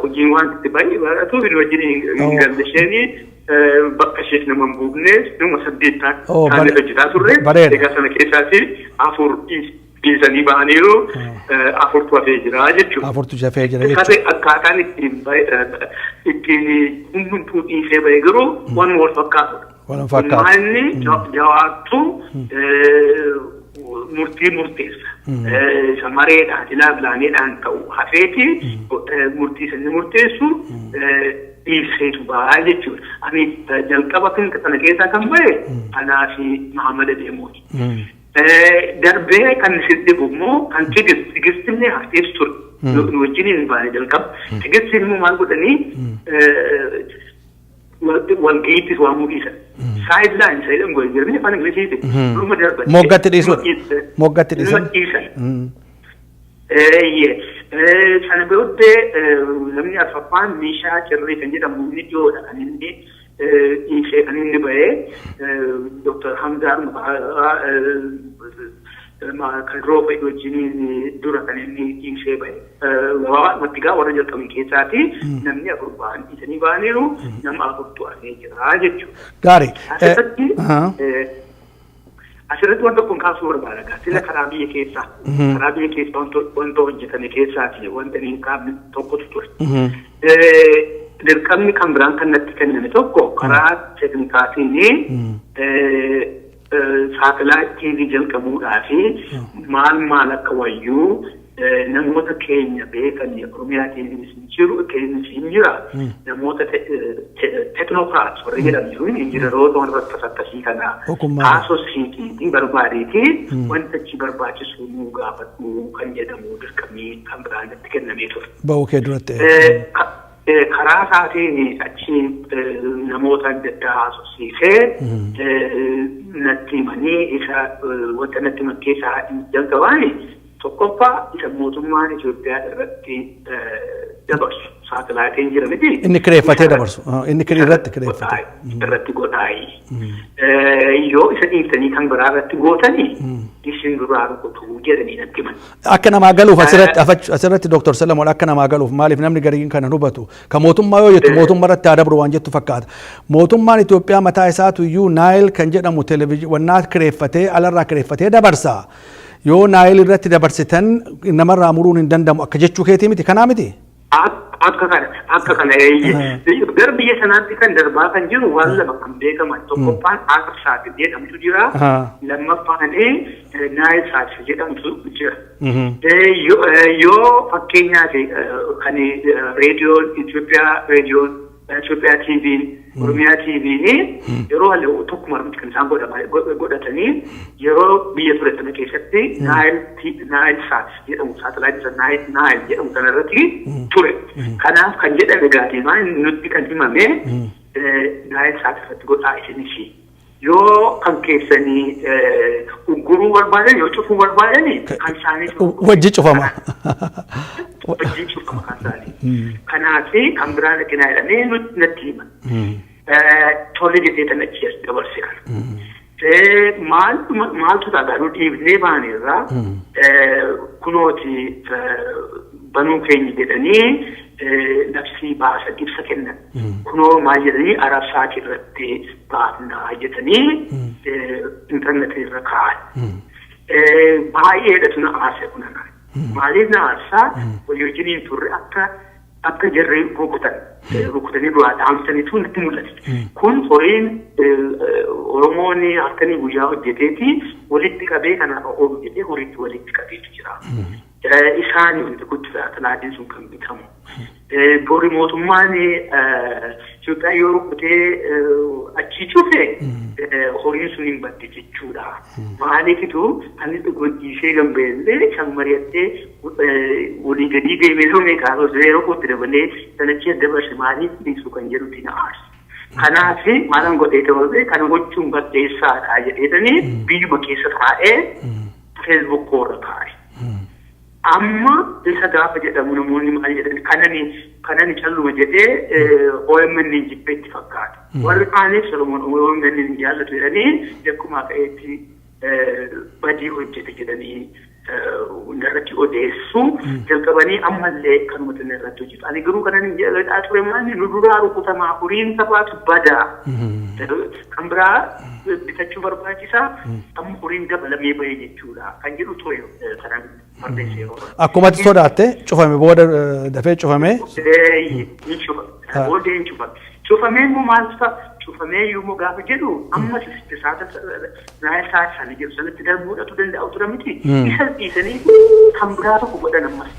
hojiin waan itti baay'ee baratuuf wajjin hin galle, isheen bakka isheef nama hin buufne, nama saddeet taanee hojjetaa turre. Bareeda. Egaa sana keessaati afur dhiisanii ba'aniiru, afurtu hafee jira jechuudha. Afurtu hafee jira jechuudha. Akkaataa akkaataan ittiin hundumtuu dhiisee ba'e garuu waan wal fakkaatudha. Wal fakkaatu. Maalni, Jawaartu murtii murteessa. Isa mareedhaan ilaa bilaaneedhaan ta'u hafeeti murtii inni murteessu dhiiseetu ba'a jechuudha. Ani jalqaba kan sana keessaa kan ba'e anaa fi Mahammad Adeemooti. Darbee kan isin dhibu immoo kan Tigist, Tigistillee haftees ture. Nu wajjin hin baane jalqaba. Tigist immoo maal godhanii, walga'iittis waamuu dhiisan. Sideline isa jedhamu godhe jiranii afaan Ingiliziiti. Dhuma darban. Moggatti dhiisuudha. Moggatti dhiisan. Dhuma dhiisan. Eeyyee. Sana booddee namni arfaffaan Meeshaa Cirrii kan jedhamu, inni dhiyoodha kan inni dhiisee kan inni ba'ee, Dr. Hamzaa kan rooba wajjiniin dura kan inni dhiisee ba'e. Gabaabumatti gaa warra jalqaban keessaati namni afur ba'an dhiisanii ba'aniiru, nama afurtu hafee jira jechuudha. Gaarii. Asirratti wanta kun kaasuu barbaada. Sila karaa biyya keessaa wanta hojjetame keessaati wanta hin kaafne tokkotu ture. Dirqamni kan biraan kan natti kenname tokko karaa teeknikaatiin satellite TV jalqabuudhaa fi maal maal akka wayyuu namoota keenya beekan, Oromiyaa TVs hin jiru, keenyas hin jira, namoota technocrats warra jedhamu jiru, injiinaroota warra akkas akkasii kana haasofsiitii barbaadeeti wanta achi barbaachisu nuu gaafadhu kan jedhamu dirqamii kan biraan natti kennamee ture. Ba'uu kee duratti. Karaa isaatiin achi namoota adda addaa haasofsiisee natti himanii, isa wanta natti himan keessaa jalqabaani tokkoffaa isa mootummaan Itoophiyaa irratti dabarsu saatalaayitiin jira miti. Inni kireeffatee dabarsu. Inni irratti kireeffatee. Irratti godhaayi. Yoo isa dhiiftanii kan biraa irratti gootanii isin duraa rukutuu jedhanii natti himan. Akka namaa galuuf asirratti, Dr. Salamoon, akka namaa galuuf, maaliif namni gariin kana hubatu, ka mootummaa yoo jettu mootummaa irratti haa dabru waan jettu fakkaata. Mootummaan Itoophiyaa mataa isaatu iyyuu Naayil kan jedhamu televizyiinii kireeffatee, alarraa kireeffatee dabarsa. Yoo Naayil irratti dabarsitan namarraa muruun hin danda'amu akka jechuu keetii miti, kanaa miti? Akka kana, eeyyee. Gara biyya sanaatti kan darbaa kan jiru waan lama kan beekaman: tokkoffaan Arabsaat jedhamtu jira. Lammaffaan Naayil Saat jedhamtu jira. Yoo fakkeenyaaf kan reediyoon Itoophiyaa, reediyoon Itoophiyaa TV'n, Oromiyaa TV'n yeroo halluu tokkuma kan isaan godhatanii yeroo biyya ture sana keessatti Naayil Saat jedhamu, saatalaayitii isa Naayil jedhamu sana irratti ture. Kanaaf kan jedhame gaatiimaa nutti kan himame Naayil Saat irratti godhaa isinis. Yoo kan keessanii ugguruu barbaadan, yoo cufuu barbaadan, kan isaanii Wajji cufama. Wajji cufama kan isaanii. Kanaaf kan biraan dhaqinaa jedhamee nutti natti himan. Tole jedhee tan achi as dabarse kana. Maaltu ta'a, garuu dhiibnee baaneerraa kunooti banuu keenya jedhanii labsii baasan, ibsa kennan. Kunoo maal jedhanii, Arabsaati irratti baafnaa jedhanii intarneetii irra kaa'an. Baay'eedhatu na aarse kun anaan. Maaliif na aarsaa? Walii wajjiniin turre akka Akka jarri rukutan rukutanii duraa dhaamsaniitu natti mul'ate. Kun horiin Oromoon halkanii guyyaa hojjeteeti walitti qabee kanaaf oolu jedhee horiitti walitti qabeetu jira. Isaani wanti kun saatalaayitiin sun kan bitamu. Bori mootummaan Itoophiyaa yoo rukutee achii cufe horiin sun hin badde jechuudha. Maaliifitu ani dhiisee gambeellee kan mari'attee walii gadii deemee lomee kaasoo zeeroo kootti dabalee sanachi dabarse maaliif dhiisu kan jedhutti na aarsa. Kanaaf maalan godhee ta'uu kana gochuun balleessaadha jedheetanii biyyuma keessa taa'ee Facebook koorra taa'e. Amma isa gaafa jedhamu namoonni maal jedhan, kanani calluma jedhee OMN jibbee itti fakkaata. Warri kaanis Solomoon OMN hin jaallatu jedhanii yakkumaa ka'eetti badii hojjete jedhanii irratti odeessu jalqabanii ammallee kanuma irratti hojjetu. Ani garuu kanan hin jaalladhaa ture maali, nu duraa rukutamaa, horiin sabaatu badaa. Kan biraa bitachuu barbaachisaa, amma horiin dabalamee bahee jechuudha kan jedhu ture kanan barreesse yeroo. Akkuma ati sodaatte cufame booda, dafee cufame. Hin cufame. Booddee hin cufame. Cufamee immoo maal ta'a? Cufamee immoo gaafa jedhu amma saata Nile Sat sana jedhu sanatti darbuudhatu danda'u ture miti. Isa dhiisanii kan biraa tokko godhan ammas.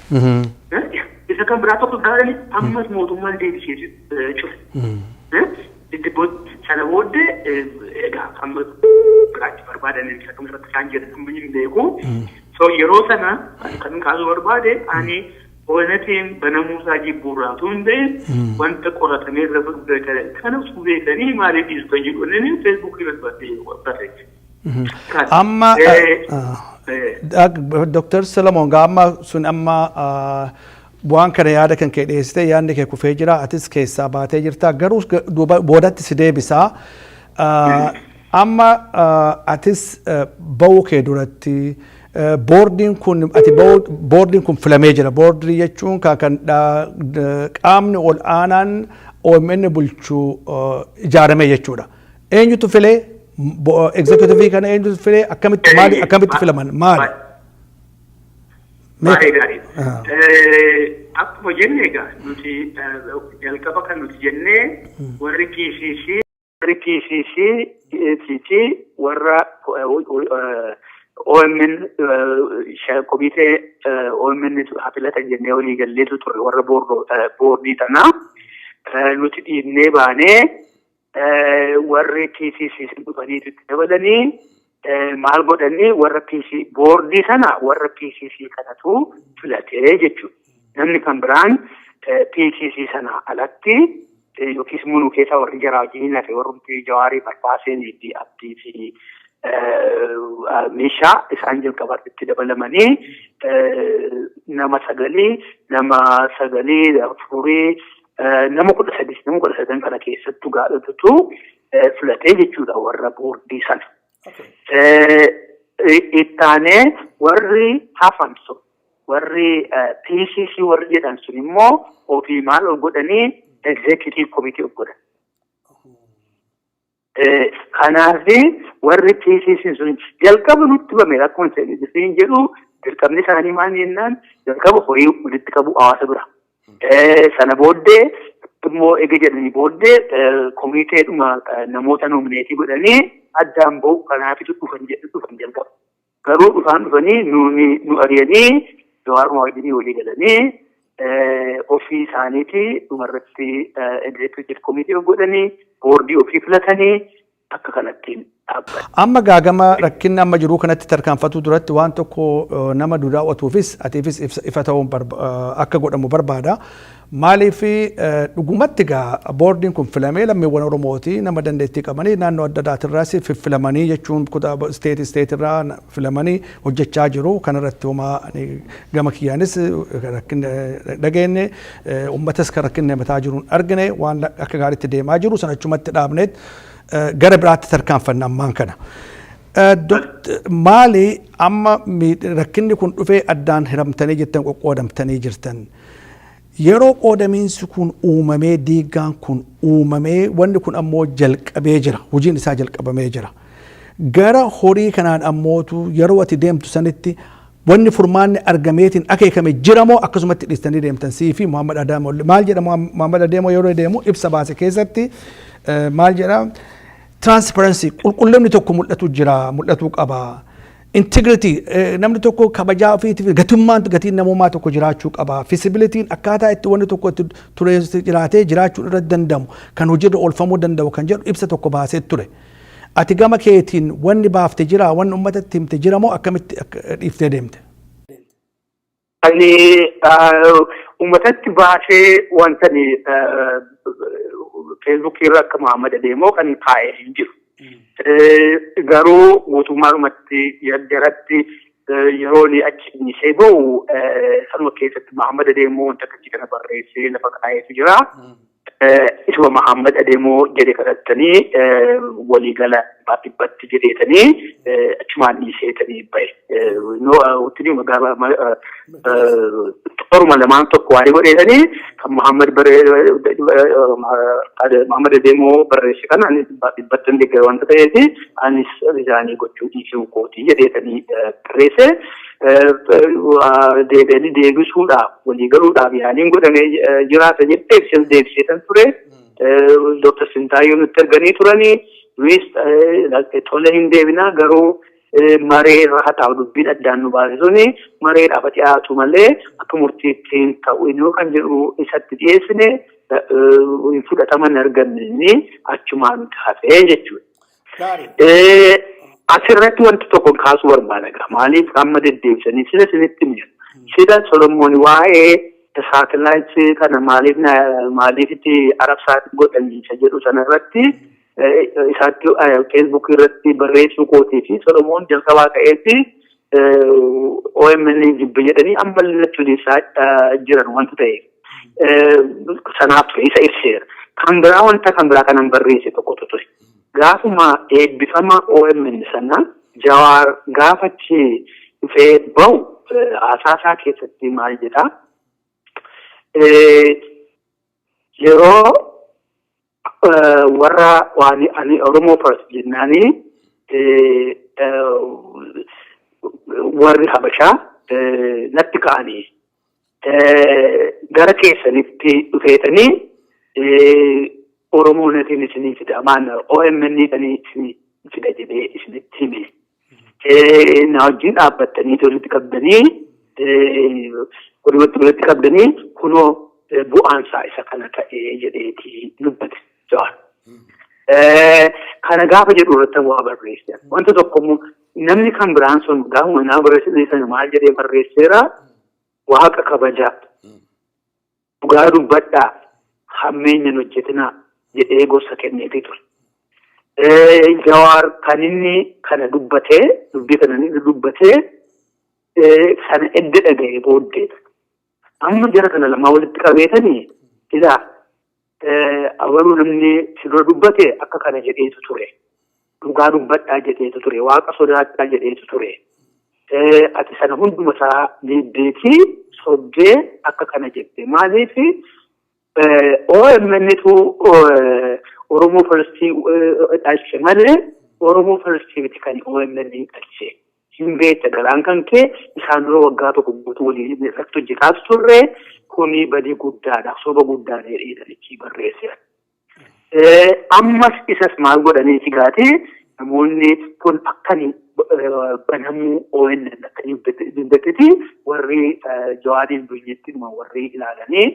Isa kan biraa tokko godhanii ammas mootummaan deebisee cufe. Sana booddee egaa kan biraatti barbaadan isa kam irratti isaan jedhan amma hin beeku. So yeroo sana kan kaasuu barbaade, ani ONT'n banamuu isaa jibbuurraa utuu hin ta'in, wanta qoratamee irra kana utuu beekanii maaliif dhiisu kan jedhu inni Facebookii irratti barreesse. Amma Dr. Solomon, amma sun amma waan kana yaada kan kee dhiyeessite, yaadni kee kufee jira, atis keessaa baatee jirta, garuu boodatti si deebisaa. Amma atis ba'uu kee duratti boordiin kun, ati boordiin kun filamee jira. Boordii jechuun kan qaamni ol aanaan OMN bulchuu ijaaramee jechuudha. Eenyutu filee executive kana? Eenyutu filee? Akkamitti, maali, akkamitti filaman, maali? Baay'ee gaarii. Akkuma jenne egaa nuti jalqaba kan nuti jennee warri PCC fi warra OMN komitee OMN haa filatan jennee walii galleetu ture warra boordii sanaa. Nuti dhiibnee baanee warri PCC dhufaniitu itti dabalanii maal godhanii, warra PC boordii sana warra PCC kanatu filatee jechuudha. Namni kan biraan PCC sana alatti yookiis immoo nu keessaa warri jaraa wajjin hafe, warri Jawaarii, Farfaaseenii fi Abdii fi meeshaa isaan jalqaba itti dabalamanii nama sagalii afurii, nama 13, nama 13 kana keessattuu gaadhatutu filatee jechuudha warra boordii sana. Ittaanee warri hafan sun, warri PCC warri jedhan sun immoo ofii maal of godhanii, executive committee of godhan. Kanaaf warri PCC sun jalqaba nutti bame akkuma isin jedhu, dirqamni isaanii maal jennaan, jalqaba horii walitti qabu hawaasa bira. Sana booddee immoo ega jedhanii booddee komiteedhuma namoota nominate godhanii addaan bahu, kanaafitu dhufan jedhu dhufan jalqaba. Garuu dhufaan dhufanii nu ari'anii, Jawaaruma wajjinii walii galanii ofii isaaniiti dhumarratti executive committee godhanii boordii ofii filatanii akka kanatti dhaabbatan. Amma gaagama rakkinni amma jiru kanatti tarkaanfatuu duratti waan tokko nama nu daawwatuufis atiifis ifa ta'uun akka godhamu barbaada. Maaliif, dhugumatti gaa boordiin kun filamee lammiiwwan Oromooti, nama dandeettii qabanii naannoo adda addaatirraas filamanii jechuun kutaa state stateirraa filamanii hojjechaa jiru. Kanarratti homaa gama kiyyaanis rakkinni dhageenye, uummatas kan rakkinni mataa jiruun argine, waan akka gaariitti deemaa jiru sanachumatti dhaabneet gara biraatti tarkaanfanna ammaan kana. Maali, amma rakkinni kun dhufee addaan hiramtanii jirtan, qoqqoodamtanii jirtan. Yeroo qoodamiinsi kun uumamee, diigaan kun uumamee, wanni kun ammoo jalqabee jira. Hojiin isaa jalqabamee jira. Gara horii kanaan ammootu yeroo ati deemtu sanitti Wanni furmaanni argameetiin akeekame jira moo akkasumatti dhiistanii deemtan sii fi Muhammad Adamoo? Maal jedha Muhammad Adamoo yeroo deemu ibsa baase keessatti? Maal jedha? Transparency, qulqullinni tokko mul'atu jira, mul'atuu qaba. Integrity, namni tokko kabajaa ofiitiif gatummaan, gatiin namummaa tokko jiraachuu qaba. Feasibilityn, akkaataa itti wanni tokko itti turee jiraatee jiraachuun irratti danda'amu, kan hojiirra oolfamuu danda'u kan jedhu ibsa tokko baasee ture. Ati gama keetiin wanni baafte jira, wanni uummatatti himte jira moo akkamitti dhiiftee deemte? Ani uummatatti baasee wanta Feesbuukii irra akka Muhammad Adeemoo kan kaa'ee hin jiru. Garuu guutummaadhumatti jaratti yeroo inni achi dhiisee bahu sanuma keessatti Muhammad Adeemoo wanta akkasii kana barreessee lafa kaa'eetu jira. Isuma Muhammad Adeemoo jedhe kadhattanii waliigala dhibbatti jedheetanii achumaan dhiiseetanii bahe. Wanti toruma lamaan tokko waan godheetanii kan Muhammad Adeemoo barreesse kana anis dhibbatti hin deeggaru wanta ta'eef, anis resign gochuu dhiisuu kootii jedheetanii barreesse. Deebi'anii deebisuudhaaf, walii galuudhaaf yaaliin godhamee jiraata jettee ibsa deebiseetan ture. Dr. Sintaayyoo nutti arganii turanii, nuyis tole, hin deebinaa, garuu maree irra haa taa'u, dubbiin addaan nu baase suni mareedhaaf dhiyaatu malee akka murtiitti hin ta'u inni kan jedhu isatti dhiyeessine, hin fudhataman arganne, inni achumaan hafee jechuudha. Asirratti wanti tokko kaasuu barbaada. Maaliif amma deddeebisanii sila isinitti himne. Sila Solomoon waa'ee saatalaayitii kana maaliif itti Arabsaatti godhan isa jedhu sanarratti isaatti Feesbuuk irratti barreessuu kootii fi Solomoon jalqabaa ka'eetti OMN jibbe jedhanii ammallee natti odeessaa jiran wanta ta'eef. Sanaaf isa ibseera. Kan biraa, wanta kan biraa kanan barreesse tokkotu ture. Gaafuma eebbifama OMN sana Jawaar gaafachi dhufee bahu haasaasaa keessatti maal jedhaa? Yeroo warra waan ani Oromoo First jennaanii warri Habashaa natti ka'anii gara keessanitti dhufeetanii Oromoo natiin isinii fida, maan OMN tanii isinii fida jedhee isinitti hime. Na wajjin dhaabbattanii walitti qabdanii, walitti qabdanii, kunoo bu'aan isaa isa kana ta'ee jedheetii dubbate Jawaar. Kana gaafa jedhu irratti waa barreesse. Wanta tokko immoo namni kan biraan sun gaafuma naa barreesse sana maal jedhee barreesseera? "Waaqa kabajaa. Dhugaa dubbadhaa. Hammeenya hin hojjetinaa" jedhee gorsa kenneefii ture. Jawaar kan inni kana dubbatee, dubbii kana inni dubbatee sana edda dhaga'ee booddeedha. Amma jara kana lamaa walitti qabeetanii, ilaa, abaluu namni si dura dubbate akka kana jedheetu ture. Dhugaa dubbadhaa jedheetu ture. Waaqa sodaadhaa jedheetu ture. Ati sana hunduma isaa deebbeetii sobdee akka kana jette. Maaliif OMNtu Oromoo Firstii dhalche malee Oromoo Firstii miti kan OMN dhalche. Hin beekta, garaan kan kee isaan dura waggaa tokko guutuu waliin irratti hojjetaa turre, kuni badii guddaadha, soba guddaadha jedhee barreesse. Ammas isas maal godhanii sigaati, namoonni kun akkani banamuu ONN akkanii dubbateeti, warri Jawaariin biyyattii warri ilaalanii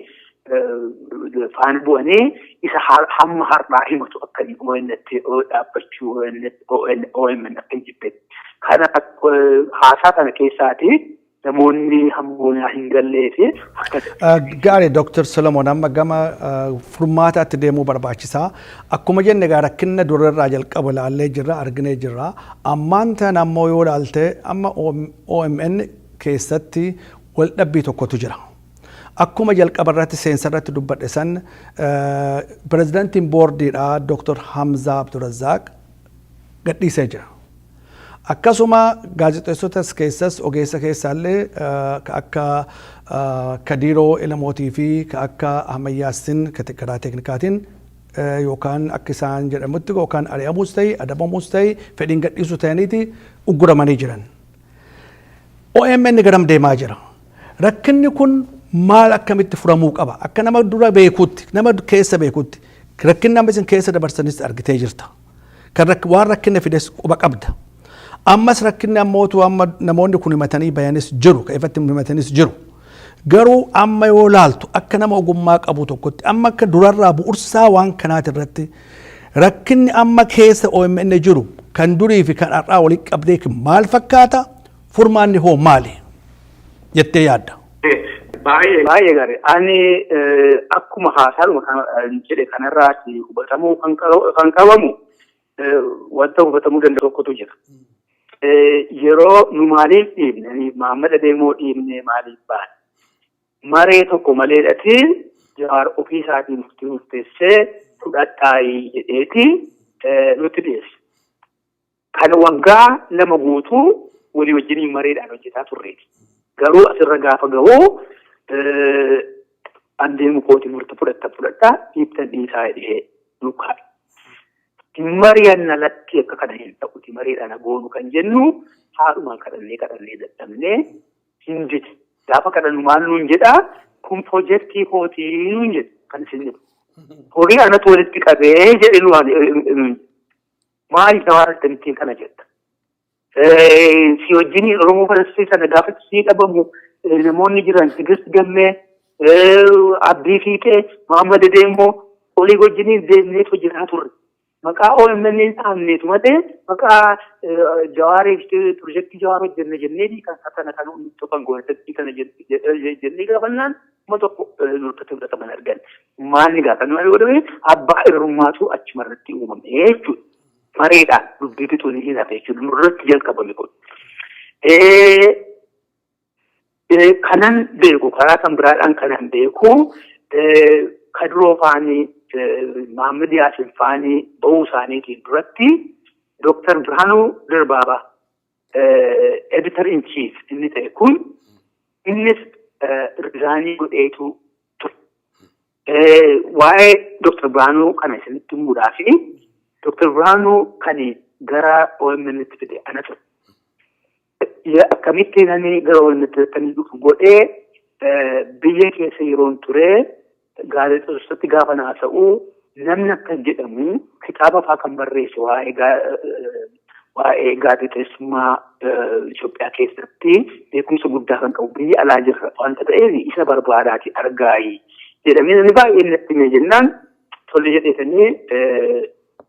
faana bu'anii isa hamma har'aa himatu, akkanii ONN dhaabbachuu OMN akka hin jibbetti. Kana haasaa kana keessaati namoonni hammoonaa hin gallee fi akka Gaarii, Dr. Solomon, amma gama furmaataatti deemuu barbaachisaa. Akkuma jenne egaa rakkina durarraa jalqabu ilaallee jirra, arginee jirra. Ammaan tana ammoo yoo ilaalte, amma OMN keessatti waldhabbii tokkotu jira. Akkuma jalqaba irratti seensa irratti dubbadhe san, pirezidantiin boordiidha Dr. Hamzaa Abdurrazzaaq gadhiisee jira. Akkasuma gaazexeessotas keessas ogeessa keessaallee ka akka Kadiiroo Ilamootii fi ka akka Ahmad Yaassin karaa teeknikaatiin yookaan akka isaan jedhamutti yookaan ari'amuus ta'e, adabamuus ta'e, fedhiin gadhiisuu ta'aniiti ugguramanii jiran. OMN garam deemaa jira? Rakkinni kun maal, akkamitti furamuu qaba? Akka nama dura beekutti, nama keessa beekutti, rakkinni amma isin keessa dabarsanis argitee jirta. Kan waan rakkinna fides quba qabda. Ammas rakkinni ammootu amma namoonni kun himatanii bayanis jiru, kan ifatti himatanis jiru. Garuu amma yoo laaltu, akka nama ogummaa qabu tokkotti, amma akka durarraa bu'ursaa waan kanaati irratti, rakkinni amma keessa OMN jiru kan durii fi kan har'aa walitti qabdee maal fakkaata? Furmaanni hoo maali jettee yaadda? Baay'ee baay'ee gaarii. Ani akkuma haasaadhuma jedhe kanarraati hubatamuu kan qabamu, wanta hubatamuu danda'u tokkotu jira. Yeroo nu maaliif dhiibne, Mahammad Adeemoo dhiibne, maaliif baane? Maree tokko maleedhati Jawaar ofii isaatii murtii murteessee fudhadhaayii jedheeti nutti dhiyeesse. Kan waggaa 2 guutuu walii wajjiniin mareedhaan hojjetaa turreeti. Garuu asirra gaafa gahu an deemu kooti, murtii fudhatta fudhadhaa, dhiibtan dhiisaa jedhee nu kaa'e. Mari'anna, lakki, akka kana hin ta'uti, mareedhaan goonu kan jennu haadhumaan kadhannee kadhannee dadhabnee hin dide. Gaafa kadhannu maal nuun jedhaa? Kun piroojeektii kootii nuun jedhe kan isin jedhu. Horii anatu walitti qabee jedhe nu jedhe. Maali Jawaar, akkamittiin kana jetta? Si wajjin Oromoo Falastii sana gaafa sii dhabamu namoonni jiran, Tigist Gammee, Abdii Fiixee, Muhammad Adeemoo olii wajjiniin deemneetu hojjetaa turre. Maqaa OMN hin dhaabneetu malee maqaa Jawaariif pirojektii Jawaar hojjenne jennee kan kana kan kan goonatti kana jennee gaafannaan kuma tokko nurkatti fudhataman argan. Maalni gaafa nu godhame abbaa irrummaatu achumarratti uumame jechuudha. Mareedhaan dubbii fixuun hin hafe jechuudha. Nurratti jalqabame kun. Kanan beeku, karaa kan biraadhaan kanan beeku, Kadiroo faanii, Mahammad Yaasin faanii bahuu isaaniitiin duratti Dooktar Birhaanuu Dirbaabaa editor in chief inni ta'e kun, innis resign godheetu ture. Waa'ee Dooktar Birhaanuu kana isinitti himuudhaa fi Dooktar Birhaanuu kan gara OMN'tti fide ana ture. Akkamittiin ani gara OMN'tti kan dhufu godhee, biyya keessa yeroon ture gaazexeessatti gaafa naasa'u, namni akkas jedhamu kitaaba faa kan barreesse waa'ee gaazexeessummaa Itoophiyaa keessatti beekumsa guddaa kan qabu biyya alaa jirra wanta ta'eef isa barbaadaati argaayi jedhamee namni baay'een natti hime jennaan, tole jedheetanii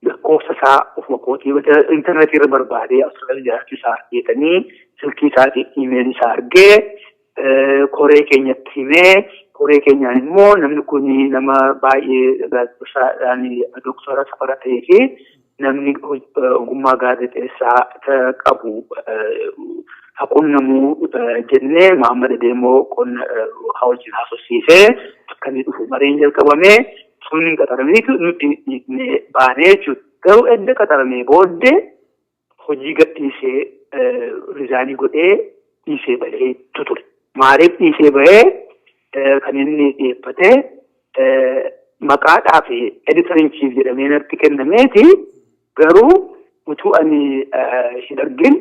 lakkoofsa isaa ofuma kootii intarneetii irra barbaadee, Awustiraaliyaa jiraachuu isaa argeetanii, silkii isaatii iimeelii isaa argee, koree keenyatti himee, koree keenyaan immoo namni kun nama baay'ee gaazexeessaadhaan doktora safara ta'ee fi namni ogummaa gaazexeessaa qabu haqunnamuu jennee, Mahammad Adeemoo qonna haa wajjin haasofsiisee akka inni dhufu mareen jalqabamee, sun hin qaxaraminiitu nuti dhiifnee baanee jechuudha. Garuu edda qaxaramee booddee hojii gadhiisee, resign godhee dhiisee bahee ture. Maaliif dhiisee bahee? Kan inni dhiyeeffatee maqaadhaa fi editor in chief jedhamee natti kennameeti, garuu utuu ani hin argin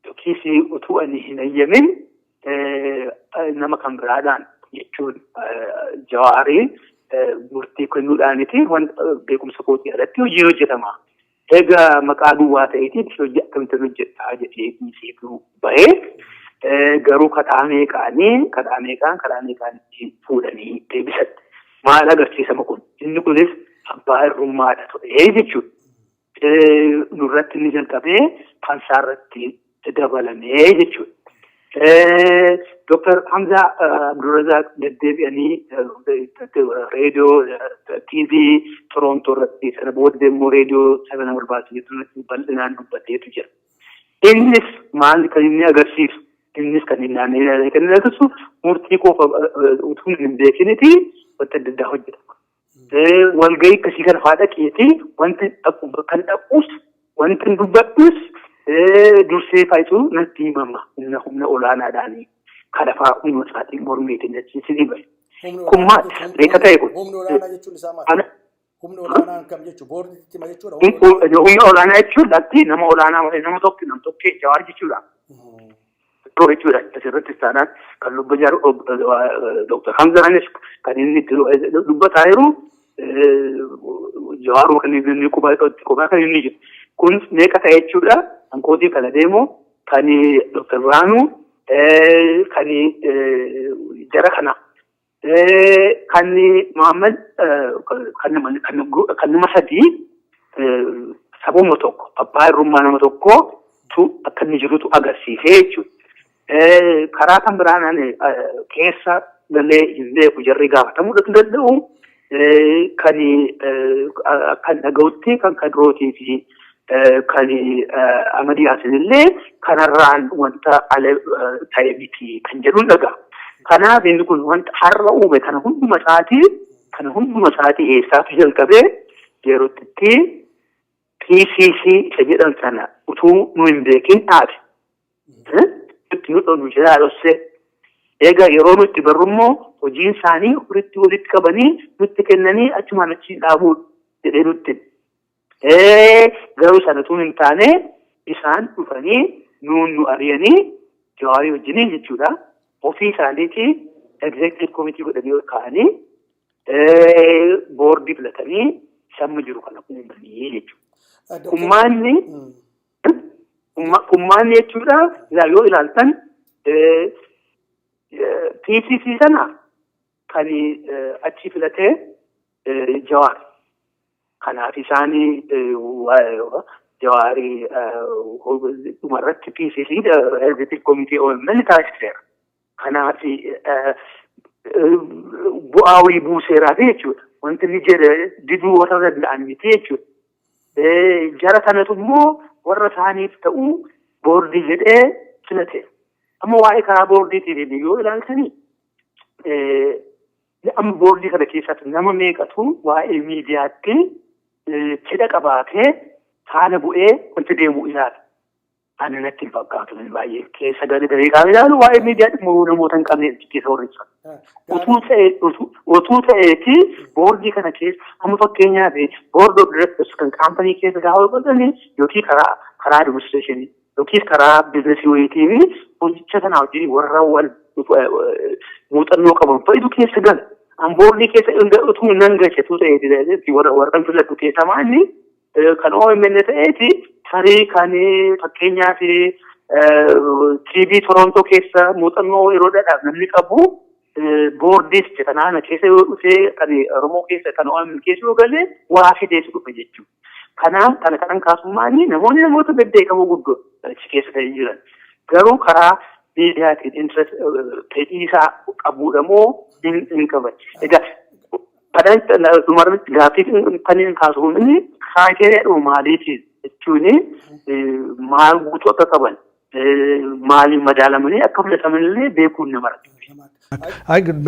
yookiis utuu ani hin ayyamin nama kan biraadhaan, jechuun Jawaarii, murtii kennuudhaaniti wanta beekumsa kootii alatti hojii hojjetama. Egaa maqaa duwwaa ta'eetiif hojii akkamittiin hojjetaa jedhee dhiiseetu bahee, garuu kadhaa meeqaanii kadhaa meeqaan kadhaa meeqaan itti fuudhanii deebisan. Maal agarsiisama kun? Inni kunis abbaa irrummaadha ture jechuudha. Nurratti inni jalqabee fansaarratti dabalamee jechuudha. Dooktar Hamzaa Abdurrazaaq deddeebi'anii reediyoo, TV Torontoo irratti, sana booddee immoo reediyoo sana barbaachisu irratti bal'inaan dubbateetu jira. Innis maal kan inni agarsiisu? Innis kan inni agarsiisu murtii qofa utuu hin beekiniti wanta adda addaa hojjetama. Walgahii akkasii kana fa'aa dhaqiiti wanti dhaqu kan dhaqus, wanti dubbadhus dursee faayituu natti himama humna humna olaanaadhaani. Kana fa'aa humna isaatiin mormiitiin achiisinii bahe. Kun maal beeka ta'e kun? Humna olaanaa jechuun isaa maal? Humna olaanaan kam jechuun? Boordiitti hima jechuudha. Humna olaanaa jechuun lakki, nama olaanaa malee nama tokko, nam tokkee Jawaar jechuudha. Jechuudha asirratti taanaan kan lubba jaaru Dr. Hamzaanis kan inni dubbataa jiru Jawaaruma kan inni qubaa kan inni jiru. Kun meeqa ta'e jechuudha? Kan kootii kana deemu, kan Dr. Birhaanuu, kan jara kana, kan Muhammad, kan nama sadii sabuma tokko, abbaa irrummaa nama tokkotu akka inni jirutu agarsiisee jechuudha. Karaa kan biraan keessa galee hin beeku, jarri gaafatamuu danda'u. Kan kan dhaga'utti kan kadrootii fi kan Amadii Yaasin illee kanarraan wanta ala ta'e miti kan jedhuun dhaga'a. Kanaaf inni kun wanta har'a uume kana hunduma isaatii eessaatu jalqabee yerootti PCC isa jedhan sana utuu nu hin beekin dhaabe. Itti nu dhonu jalaa dhossee. Egaa yeroo nutti barru immoo hojiin isaanii walitti walitti qabanii nutti kennanii achumaan achi dhaabuu jedhee nutti. Garuu sana utuu hin taane isaan dhufanii nuun nu ari'anii Jawaarii wajjiniin jechuudha. Ofii isaaniitii executive committee godhanii ol kaa'anii boordii filatanii samma jiru kana uumanii jechuudha. Kummaanni jechuudha yoo ilaaltan PCC sana kan achi filatee Jawaar. Kanaaf isaanii Jawaarii dhumarratti PCC executive committee OMN taasiseera. Kanaaf bu'aa wayii buuseeraaf jechuudha. Wanti inni jedhe diduu warra danda'an miti jechuudha. Jara kanatu immoo warra isaaniif ta'uu boordii jedhee filate. Amma waa'ee karaa boordiitiin yoo ilaaltanii, amma boordii kana keessatti nama meeqatu waa'ee miidiyaatti fedha qabaatee faana bu'ee wanti deemu ilaala? Ani natti hin fakkaatu, baay'ee keessa gadi galee gaafa ilaalu waa'ee miidiyaa dhimma namoota hin qabne keessa horreessa. Utuu ta'eeti boordii kana keessa amma fakkeenyaaf board of directors kan kaampanii keessa gaafa godhani yookiin karaa administration yookiin karaa biizinasii wayiitiin hojicha sana wajjin warra wal muuxannoo qaban fa'itu keessa gala. An boordii keessa utuu nan galchetu ta'eeti warra filadhu keessa maanni kan OMN ta'eeti, tarii kan fakkeenyaaf TV Torontoo keessa muuxannoo yeroo dheeraaf namni qabu boordiis jedhanaana keessa yoo dhufee kan Oromoo keessa kan OMN keessa yoo galee waa fideetu dhufe jechuudha. Kanaaf kana kanan kaasummaani namoonni namoota bebbeekamoo guddoo achi keessa kan jiran. Garuu karaa miidiyaatiin interest fedhii isaa qabuudha moo hin qaban? Egaa dhumarratti gaaffii kan hin kaasu inni criteria dhuma maaliitiin jechuun maal guutuu akka qaban, maaliin madaalamanii akka filataman illee beekuun nama rakkisa.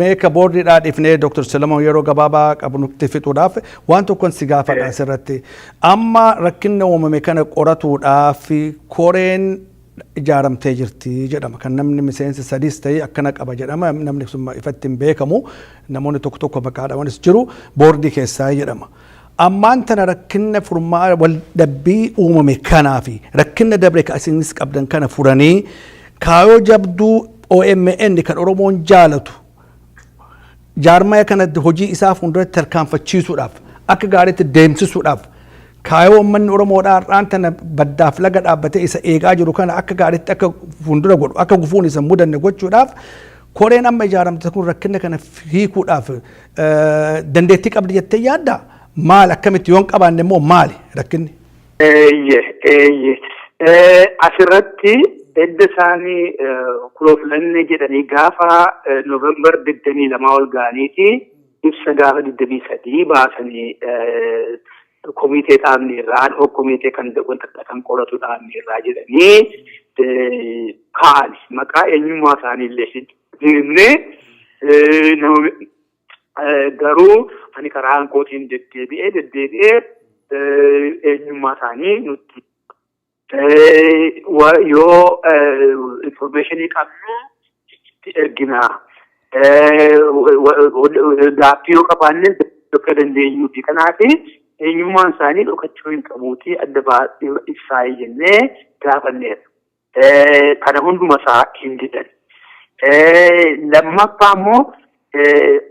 Mee ka boordiidhaa dhiifnee, Dr. Solomoon, yeroo gabaabaa qabnutti fixuudhaaf waan tokkon si gaafadha asirratti. Amma rakkinna uumame kana qoratuudhaaf koreen ijaaramtee jirti jedhama. Kan namni miseensa sadiis ta'e akkana qaba jedhama. Namni sun ifatti hin beekamu. Namoonni tokko tokko maqaadhamanis jiru. Boordii keessaa jedhama. Ammaan tana rakkinna furmaa wal dhabbii uumame kanaa fi rakkinna dabre ka isinis qabdan kana furanii kaayoo jabduu OMN kan Oromoon jaalatu jaarmaya kana hojii isaa fuulduratti tarkaanfachiisuudhaaf, akka gaariitti deemsisuudhaaf, kaayoo uummanni Oromoodhaa har'aan tana baddaaf laga dhaabbatee isa eegaa jiru kana akka gaariitti akka fuuldura godhu, akka gufuun isa mudanne gochuudhaaf, koreen amma ijaaramte kun rakkina kana hiikuudhaaf dandeettii qabdi jettee yaaddaa? Maal, akkamitti, yoon qabaanne immoo maali rakkinni? Eeyye, eeyye. Asirratti edda isaanii kuloo filannee jedhanii gaafa November 22 ol ga'aniiti ibsa gaafa 23 baasanii komitee dhaabne irraa, ad hoc komitee kan wanta kan qoratu dhaabne irraa jedhanii kaa'ani. Maqaa eenyummaa isaanii illee hin himne nama. Garuu ani karaa kootiin deddeebi'ee deddeebi'ee eenyummaa isaanii nutti yoo informationii qabnu itti ergina. Gaaffii yoo qabaanne bakka dandeenyuuti. Kanaaf eenyummaan isaanii dhokachuu hin qabuuti adda baasee ibsaa jennee gaafanneerra. Kana hunduma isaa hin didan. Lammaffaa immoo,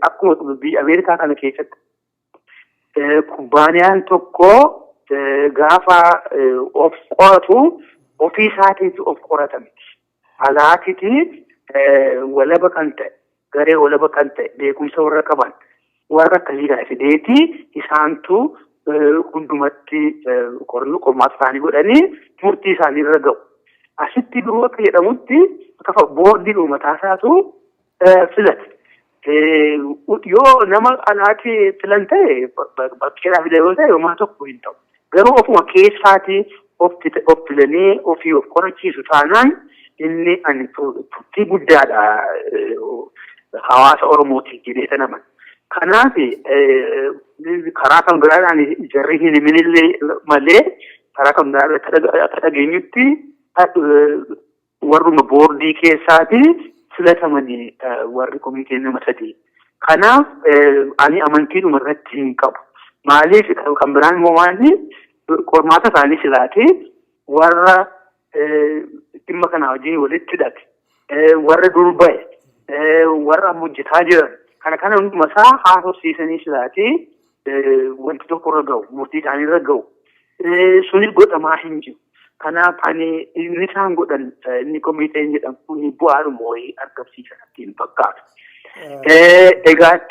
akkuma biyya Ameerikaa kana keessatti kubbaaniyaan tokko gaafa of qoratu ofii isaatiif of qorata miti. Alaatiti walaba kan ta'e, garee walaba kan ta'e, beekumsa warra qaban, warra akkasii kana fideeti isaantu hundumatti qormaata isaanii godhanii murtii isaanii irra ga'u. Asitti duruu akka jedhamutti akka boordiin uummataa isaatu filate. Yoo nama alaati filan ta'e, bakkeedhaa fila yoo ta'e, homaa tokko hin ta'u. Garuu ofuma keessaati of filanii ofii of qorachiisu taanaan, inni ani turtii guddaadha hawaasa Oromootiif jedhee sanaman. Kanaaf karaa kan biraadhaan jarri hin himinillee malee, karaa kan biraadhaan akka dhageenyutti warruma boordii keessaati filatamanii warri komiteen nama sadii. Kanaaf ani amantiidhuma irratti hin qabu. Maaliif, kan biraan immoo maali, qormaata isaanii silaati warra dhimma kana wajjin walitti hidhate, warra dur ba'e, warra amma hojjetaa jiran kana kana hunduma isaa haasofsiisanii silaati wanti tokko irra ga'u, murtii isaanii irra ga'u. Sunis godhamaa hin jiru. Kanaaf ani inni isaan godhan, inni komiteen jedhamu kun, bu'aadhuma wayii argamsiisa natti hin fakkaatu.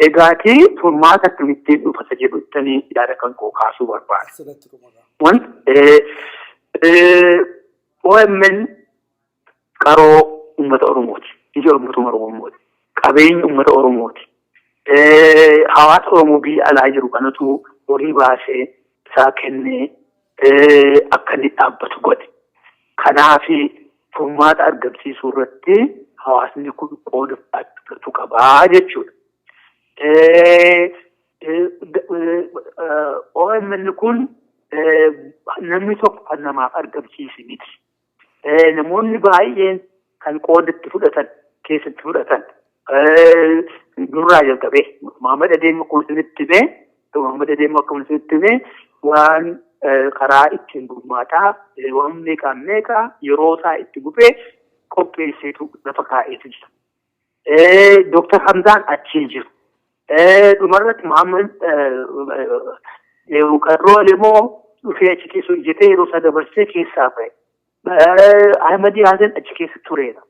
Egaatii furmaata akkamittiin dhufata jedhuttanii yaada kan koo kaasuu barbaada. Wanti OMN qaroo uummata Oromooti. Ija uummata Oromooti. Qabeenya uummata Oromooti. Hawaasa Oromoo biyya alaa jiru kanatu horii baasee isaa kennee akka inni dhaabbatu godhe. Kanaaf furmaata argamsiisuu irratti hawaasni kun qooda fudhachuu qabaa jechuudha. OMN kun namni tokko kan namaaf argamsiise miti. Namoonni baay'een kan qooda itti fudhatan, keessatti fudhatan, durraa jalqabee Muhammad Adeemu akkuma isinitti himee, Muhammad Adeemu akkuma isinitti himee, waan karaa ittiin bulmaataa waan meeqaan meeqaa yeroo isaa itti gubee qopheesseetu lafa kaa'eetu jira. Dooktar Hamzaan achi jiru. Dhumarratti Muhammad Qarroo Alimoo dhufee achi keessa hojjetee yeroo isaa dabarsee keessaa ba'e. Ahmad Yaasin achi keessa tureera.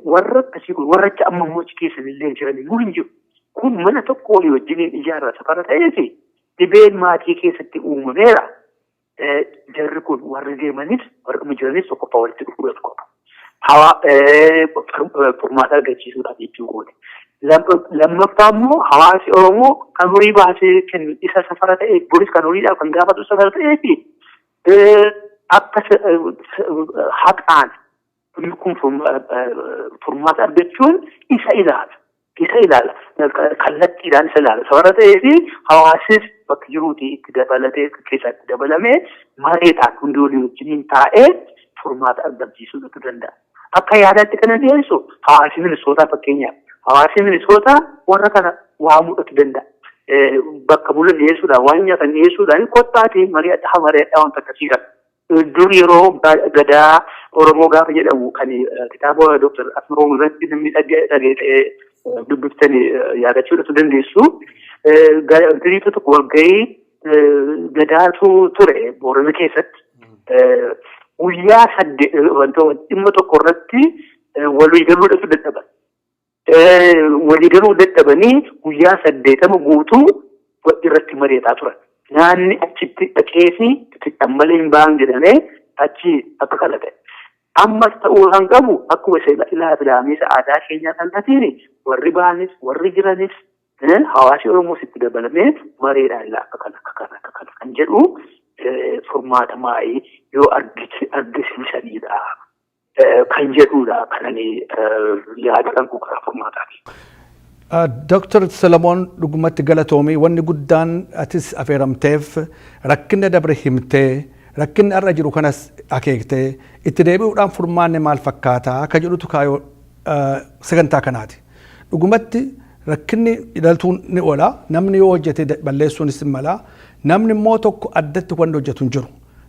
Warra akkasii kun, warra achi amma immoo achi keessa illee jiran immoo hin jiru. Kun mana tokko walii wajjiniin ijaarra safara ta'eefi dhibeen maatii keessatti uumameera. Jarri kun, warri deemanis warri jiranis, tokkoffaa walitti dhufuudhaaf qabu. Hawaa furmaata argachiisuudhaaf jechuu kooti. Lammaffaa immoo hawaasi Oromoo kan horii baasee kennu isa safara ta'e, boris kan horiidhaaf kan gaafatu safara ta'ee fi akka haqaan kun furmaata argachuun isa ilaala. Isa ilaala. Kallattiidhaan isa ilaala. Safara ta'ee fi hawaasis bakka jiruutii itti dabalatee, keessatti dabalamee, mareedhaan hundi walii wajjiniin taa'ee furmaata argamsiisuu danda'a. Akka yaadaatti kana dhiyeessu, hawaasi Minisootaa fakkeenyaaf. Hawaasi Minisootaa warra kana waa mudhatu danda'a. Bakka bula dhiyeessuudhaan, waan nyaatan dhiyeessuudhaan, kottaatii mari'adhaa mari'adhaa, wanta akkasii kana. Dur yeroo gadaa Oromoo gaafa jedhamu, kan kitaaba Dr. Asmaroom irratti namni dhaga'ee dubbiftanii yaadachuudhatu dandeessu. Giriitu tokko walgahii gadaatu ture Boorana keessatti. Guyyaa 8 dhimma tokko irratti walii galuudhatu dadhaban. Walii galuu dadhabanii guyyaa 80 guutuu irratti mari'ataa turan. Nyaanni achitti dhaqee fi malee hin ba'an jedhamee achi akka kana ta'e. Ammas ta'uu kan qabu, akkuma ilaa filaamiisa aadaa keenyaa kan ta'een, warri ba'anis warri jiranis, hawaasi Oromoos itti dabalamee mareedhaan ilaa akka kana, akka kana, akka kana kan jedhu furmaata maayii yoo argisiisanidha kan jedhudha kanani yaada kan karaa furmaataati. Dr. Solomoon, dhugumatti galatoomii. Wanni guddaan atis afeeramteef rakkina dabre himtee, rakkinni har'a jiru kanas akeektee, itti deebi'uudhaan furmaanni maal fakkaataa akka jedhutu kaayoo sagantaa kanaati. Dhugumatti rakkinni dhaltuun ni oola. Namni yoo hojjete balleessuunis ni mala. Namni immoo tokko addatti wanti hojjetu hin jiru.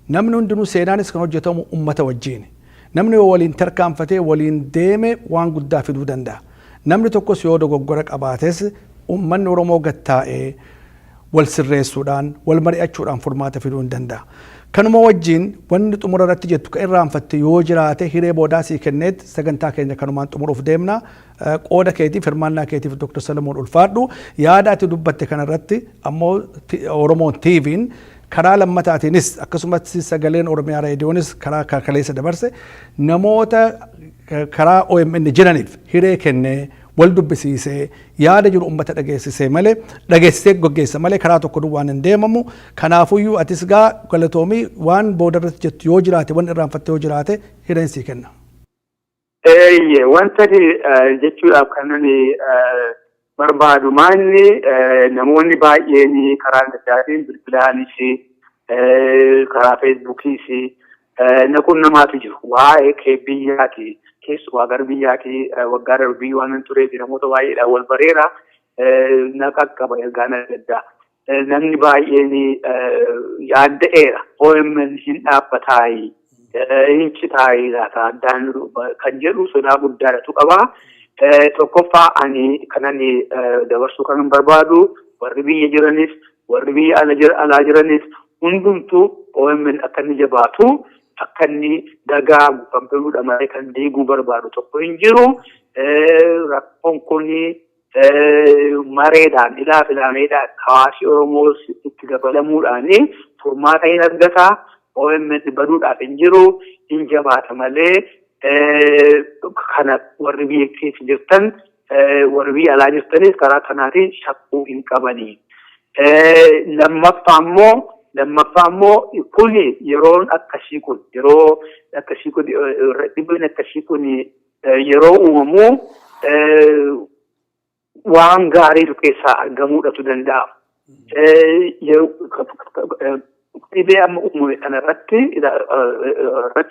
Namni hundinuu, seenaanis kan hojjetamu ummata wajjin. Namni yoo waliin tarkaanfatee waliin deeme waan guddaa fiduu danda'a. Namni tokkos yoo dogoggora qabaates uummanni Oromoo gattaa'ee wal sirreessuudhaan, wal mari'achuudhaan furmaata fiduu hin danda'a. Kanuma wajjin wanni xumura irratti jettu kan irraanfatte yoo jiraate, hiree boodaa sii kenneet sagantaa keenya kanumaan xumuruuf deemna. Qooda keetiif, hirmaannaa keetiif, Dr. Salamoon, ulfaadhu. Yaada ati dubbatte kanarratti ammoo Oromoon TV'n karaa lammataatiinis, akkasumas sagaleen Oromiyaa Reediyoonis karaa kaleessa dabarse, namoota karaa OMN jiraniif hiree kennee wal dubbisiisee yaada jiru uummata dhageessisee malee, dhageessisee gaggeessa malee karaa tokko duwwaan hin deemamu. Kanaafuyyuu atis gaa galatoomii. Waan boodarratti jettu yoo jiraate, waan irraanfatte yoo jiraate, hireen sii kenna. Eeyyee, wanta jechuudhaaf kan ani barbaadu maanni, namoonni baay'een karaa adda addaatiin bilbilaanis, karaa Feesbuukiis na qunnamaatu jiru. Waa'ee kee biyyaati, keessumaa gara biyyaati waggaa darbe biyya waan tureef namoota baay'eedhaan wal bareera, na qaqqaba ergaan adda addaa. Namni baay'een yaadda'eera. OMN hin dhaabbataayi, hin citaayi laata addaan kan jedhu sodaa guddaadhatu qaba. Tokkoffaa, ani kanan dabarsuu kanan barbaadu, warri biyya jiranis, warri biyya alaa jiranis, hundumtuu OMN akka inni jabaatu, akka inni dagaagu kan fedhudha malee kan diiguu barbaadu tokko hin jiru. Rakkoon kun mareedhaan, ilaa filaameedhaan, hawaasi Oromoos itti dabalamuudhaan furmaata hin argata. OMN baduudhaaf hin jiru, hin jabaata malee. Kana warri biyya keessa jirtan, warri biyya alaa jirtanis karaa kanaatiin shakkuu hin qabanii. Lammaffaa immoo kuni yeroon akkasii kun, yeroo akkasii kun, dhibeen akkasii kun yeroo uumamu waan gaariitu keessaa argamuudhatu danda'a. Dhibee amma uumame kana irratti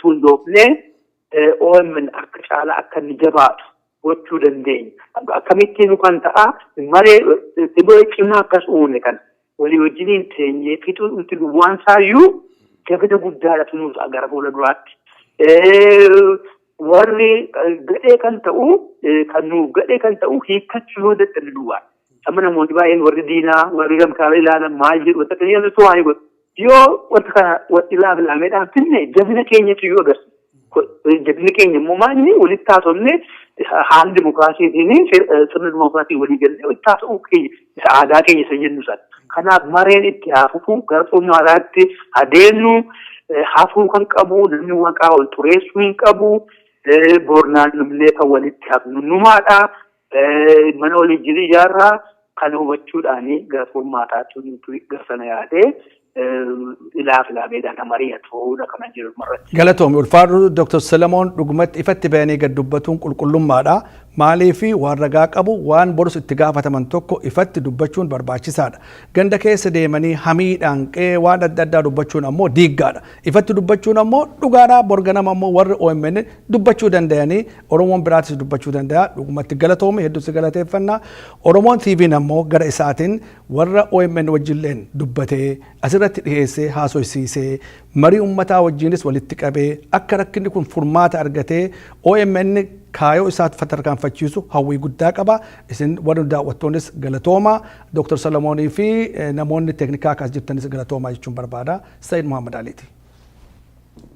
hundoofnee OMN akka caalaa akka inni jabaatu gochuu dandeenya. Akkamittiin kan ta'a? Maree dhibee cimaa akkas uumame kana walii wajjiniin teenyee fixuun nuti duwwaan isaayyuu jabina guddaadhatu nuuf ta'a gara fuula duraatti. Warri gadhee kan ta'u, kan nuuf gadhee kan ta'u, hiikkachuu yoo dadhabne duwwaadha. Amma namoonni baay'een, warri diinaa, warri gamtaa ilaalan maal jedhu, wanta kana jedhu waan godhu. Yoo wanta kana ilaaf ilaameedhaan finne, jabina keenyatu iyyuu agarsiisa. Jabinni keenya immoo maali? Walitti haasofne, haala dimokiraasiitiin, sirna dimokiraasii walii gallee walitti haasa'uu keenya, isa aadaa keenya isa jennu sana. Kanaaf mareen itti haa fufu, gara xumuraatti adeemnu. Hafuu kan qabu, namni maqaa ol xureessuu hin qabu. Bornaan dhumnee kan walitti hafnu numaadha. Mana walii jiru ijaarraa kana hubachuudhaan gara furmaataatti nuti gara sana yaadee ilaaf ilaameedhaan mari'atuudha kana jiru irratti. Galatoomi, ulfaadhu, Dr. Selemoon. Dhugumatti ifatti bahanii gad dubbatuun qulqullummaadha. Maaliif? Waan ragaa qabu, waan borus itti gaafataman tokko ifatti dubbachuun barbaachisaadha. Ganda keessa deemanii hamiidhaan qe'ee waan adda addaa dubbachuun ammoo diiggaadha. Ifatti dubbachuun ammoo dhugaadha. Borganama ammoo warri OMN dubbachuu danda'anii, Oromoon biraatis dubbachuu danda'a. Dhugumatti galatoomi, hedduu si galateeffannaa. Oromoon TV'n ammoo gara isaatiin warra OMN wajjilleen dubbatee asirratti dhiheessee haasofsiisee, marii ummataa wajjinis walitti qabee, akka rakkinni kun furmaata argatee OMN kaayoo isaatti tarkaanfachiisu hawwii guddaa qaba. Isin warri daawwattoonnis galatooma. Dr. Salomoonii fi namoonni teeknikaa akkas jirtanis galatooma jechuun barbaada. Sayid Muhammad Aliiti.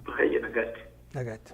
Baay'ee nagaatti. Nagaatti.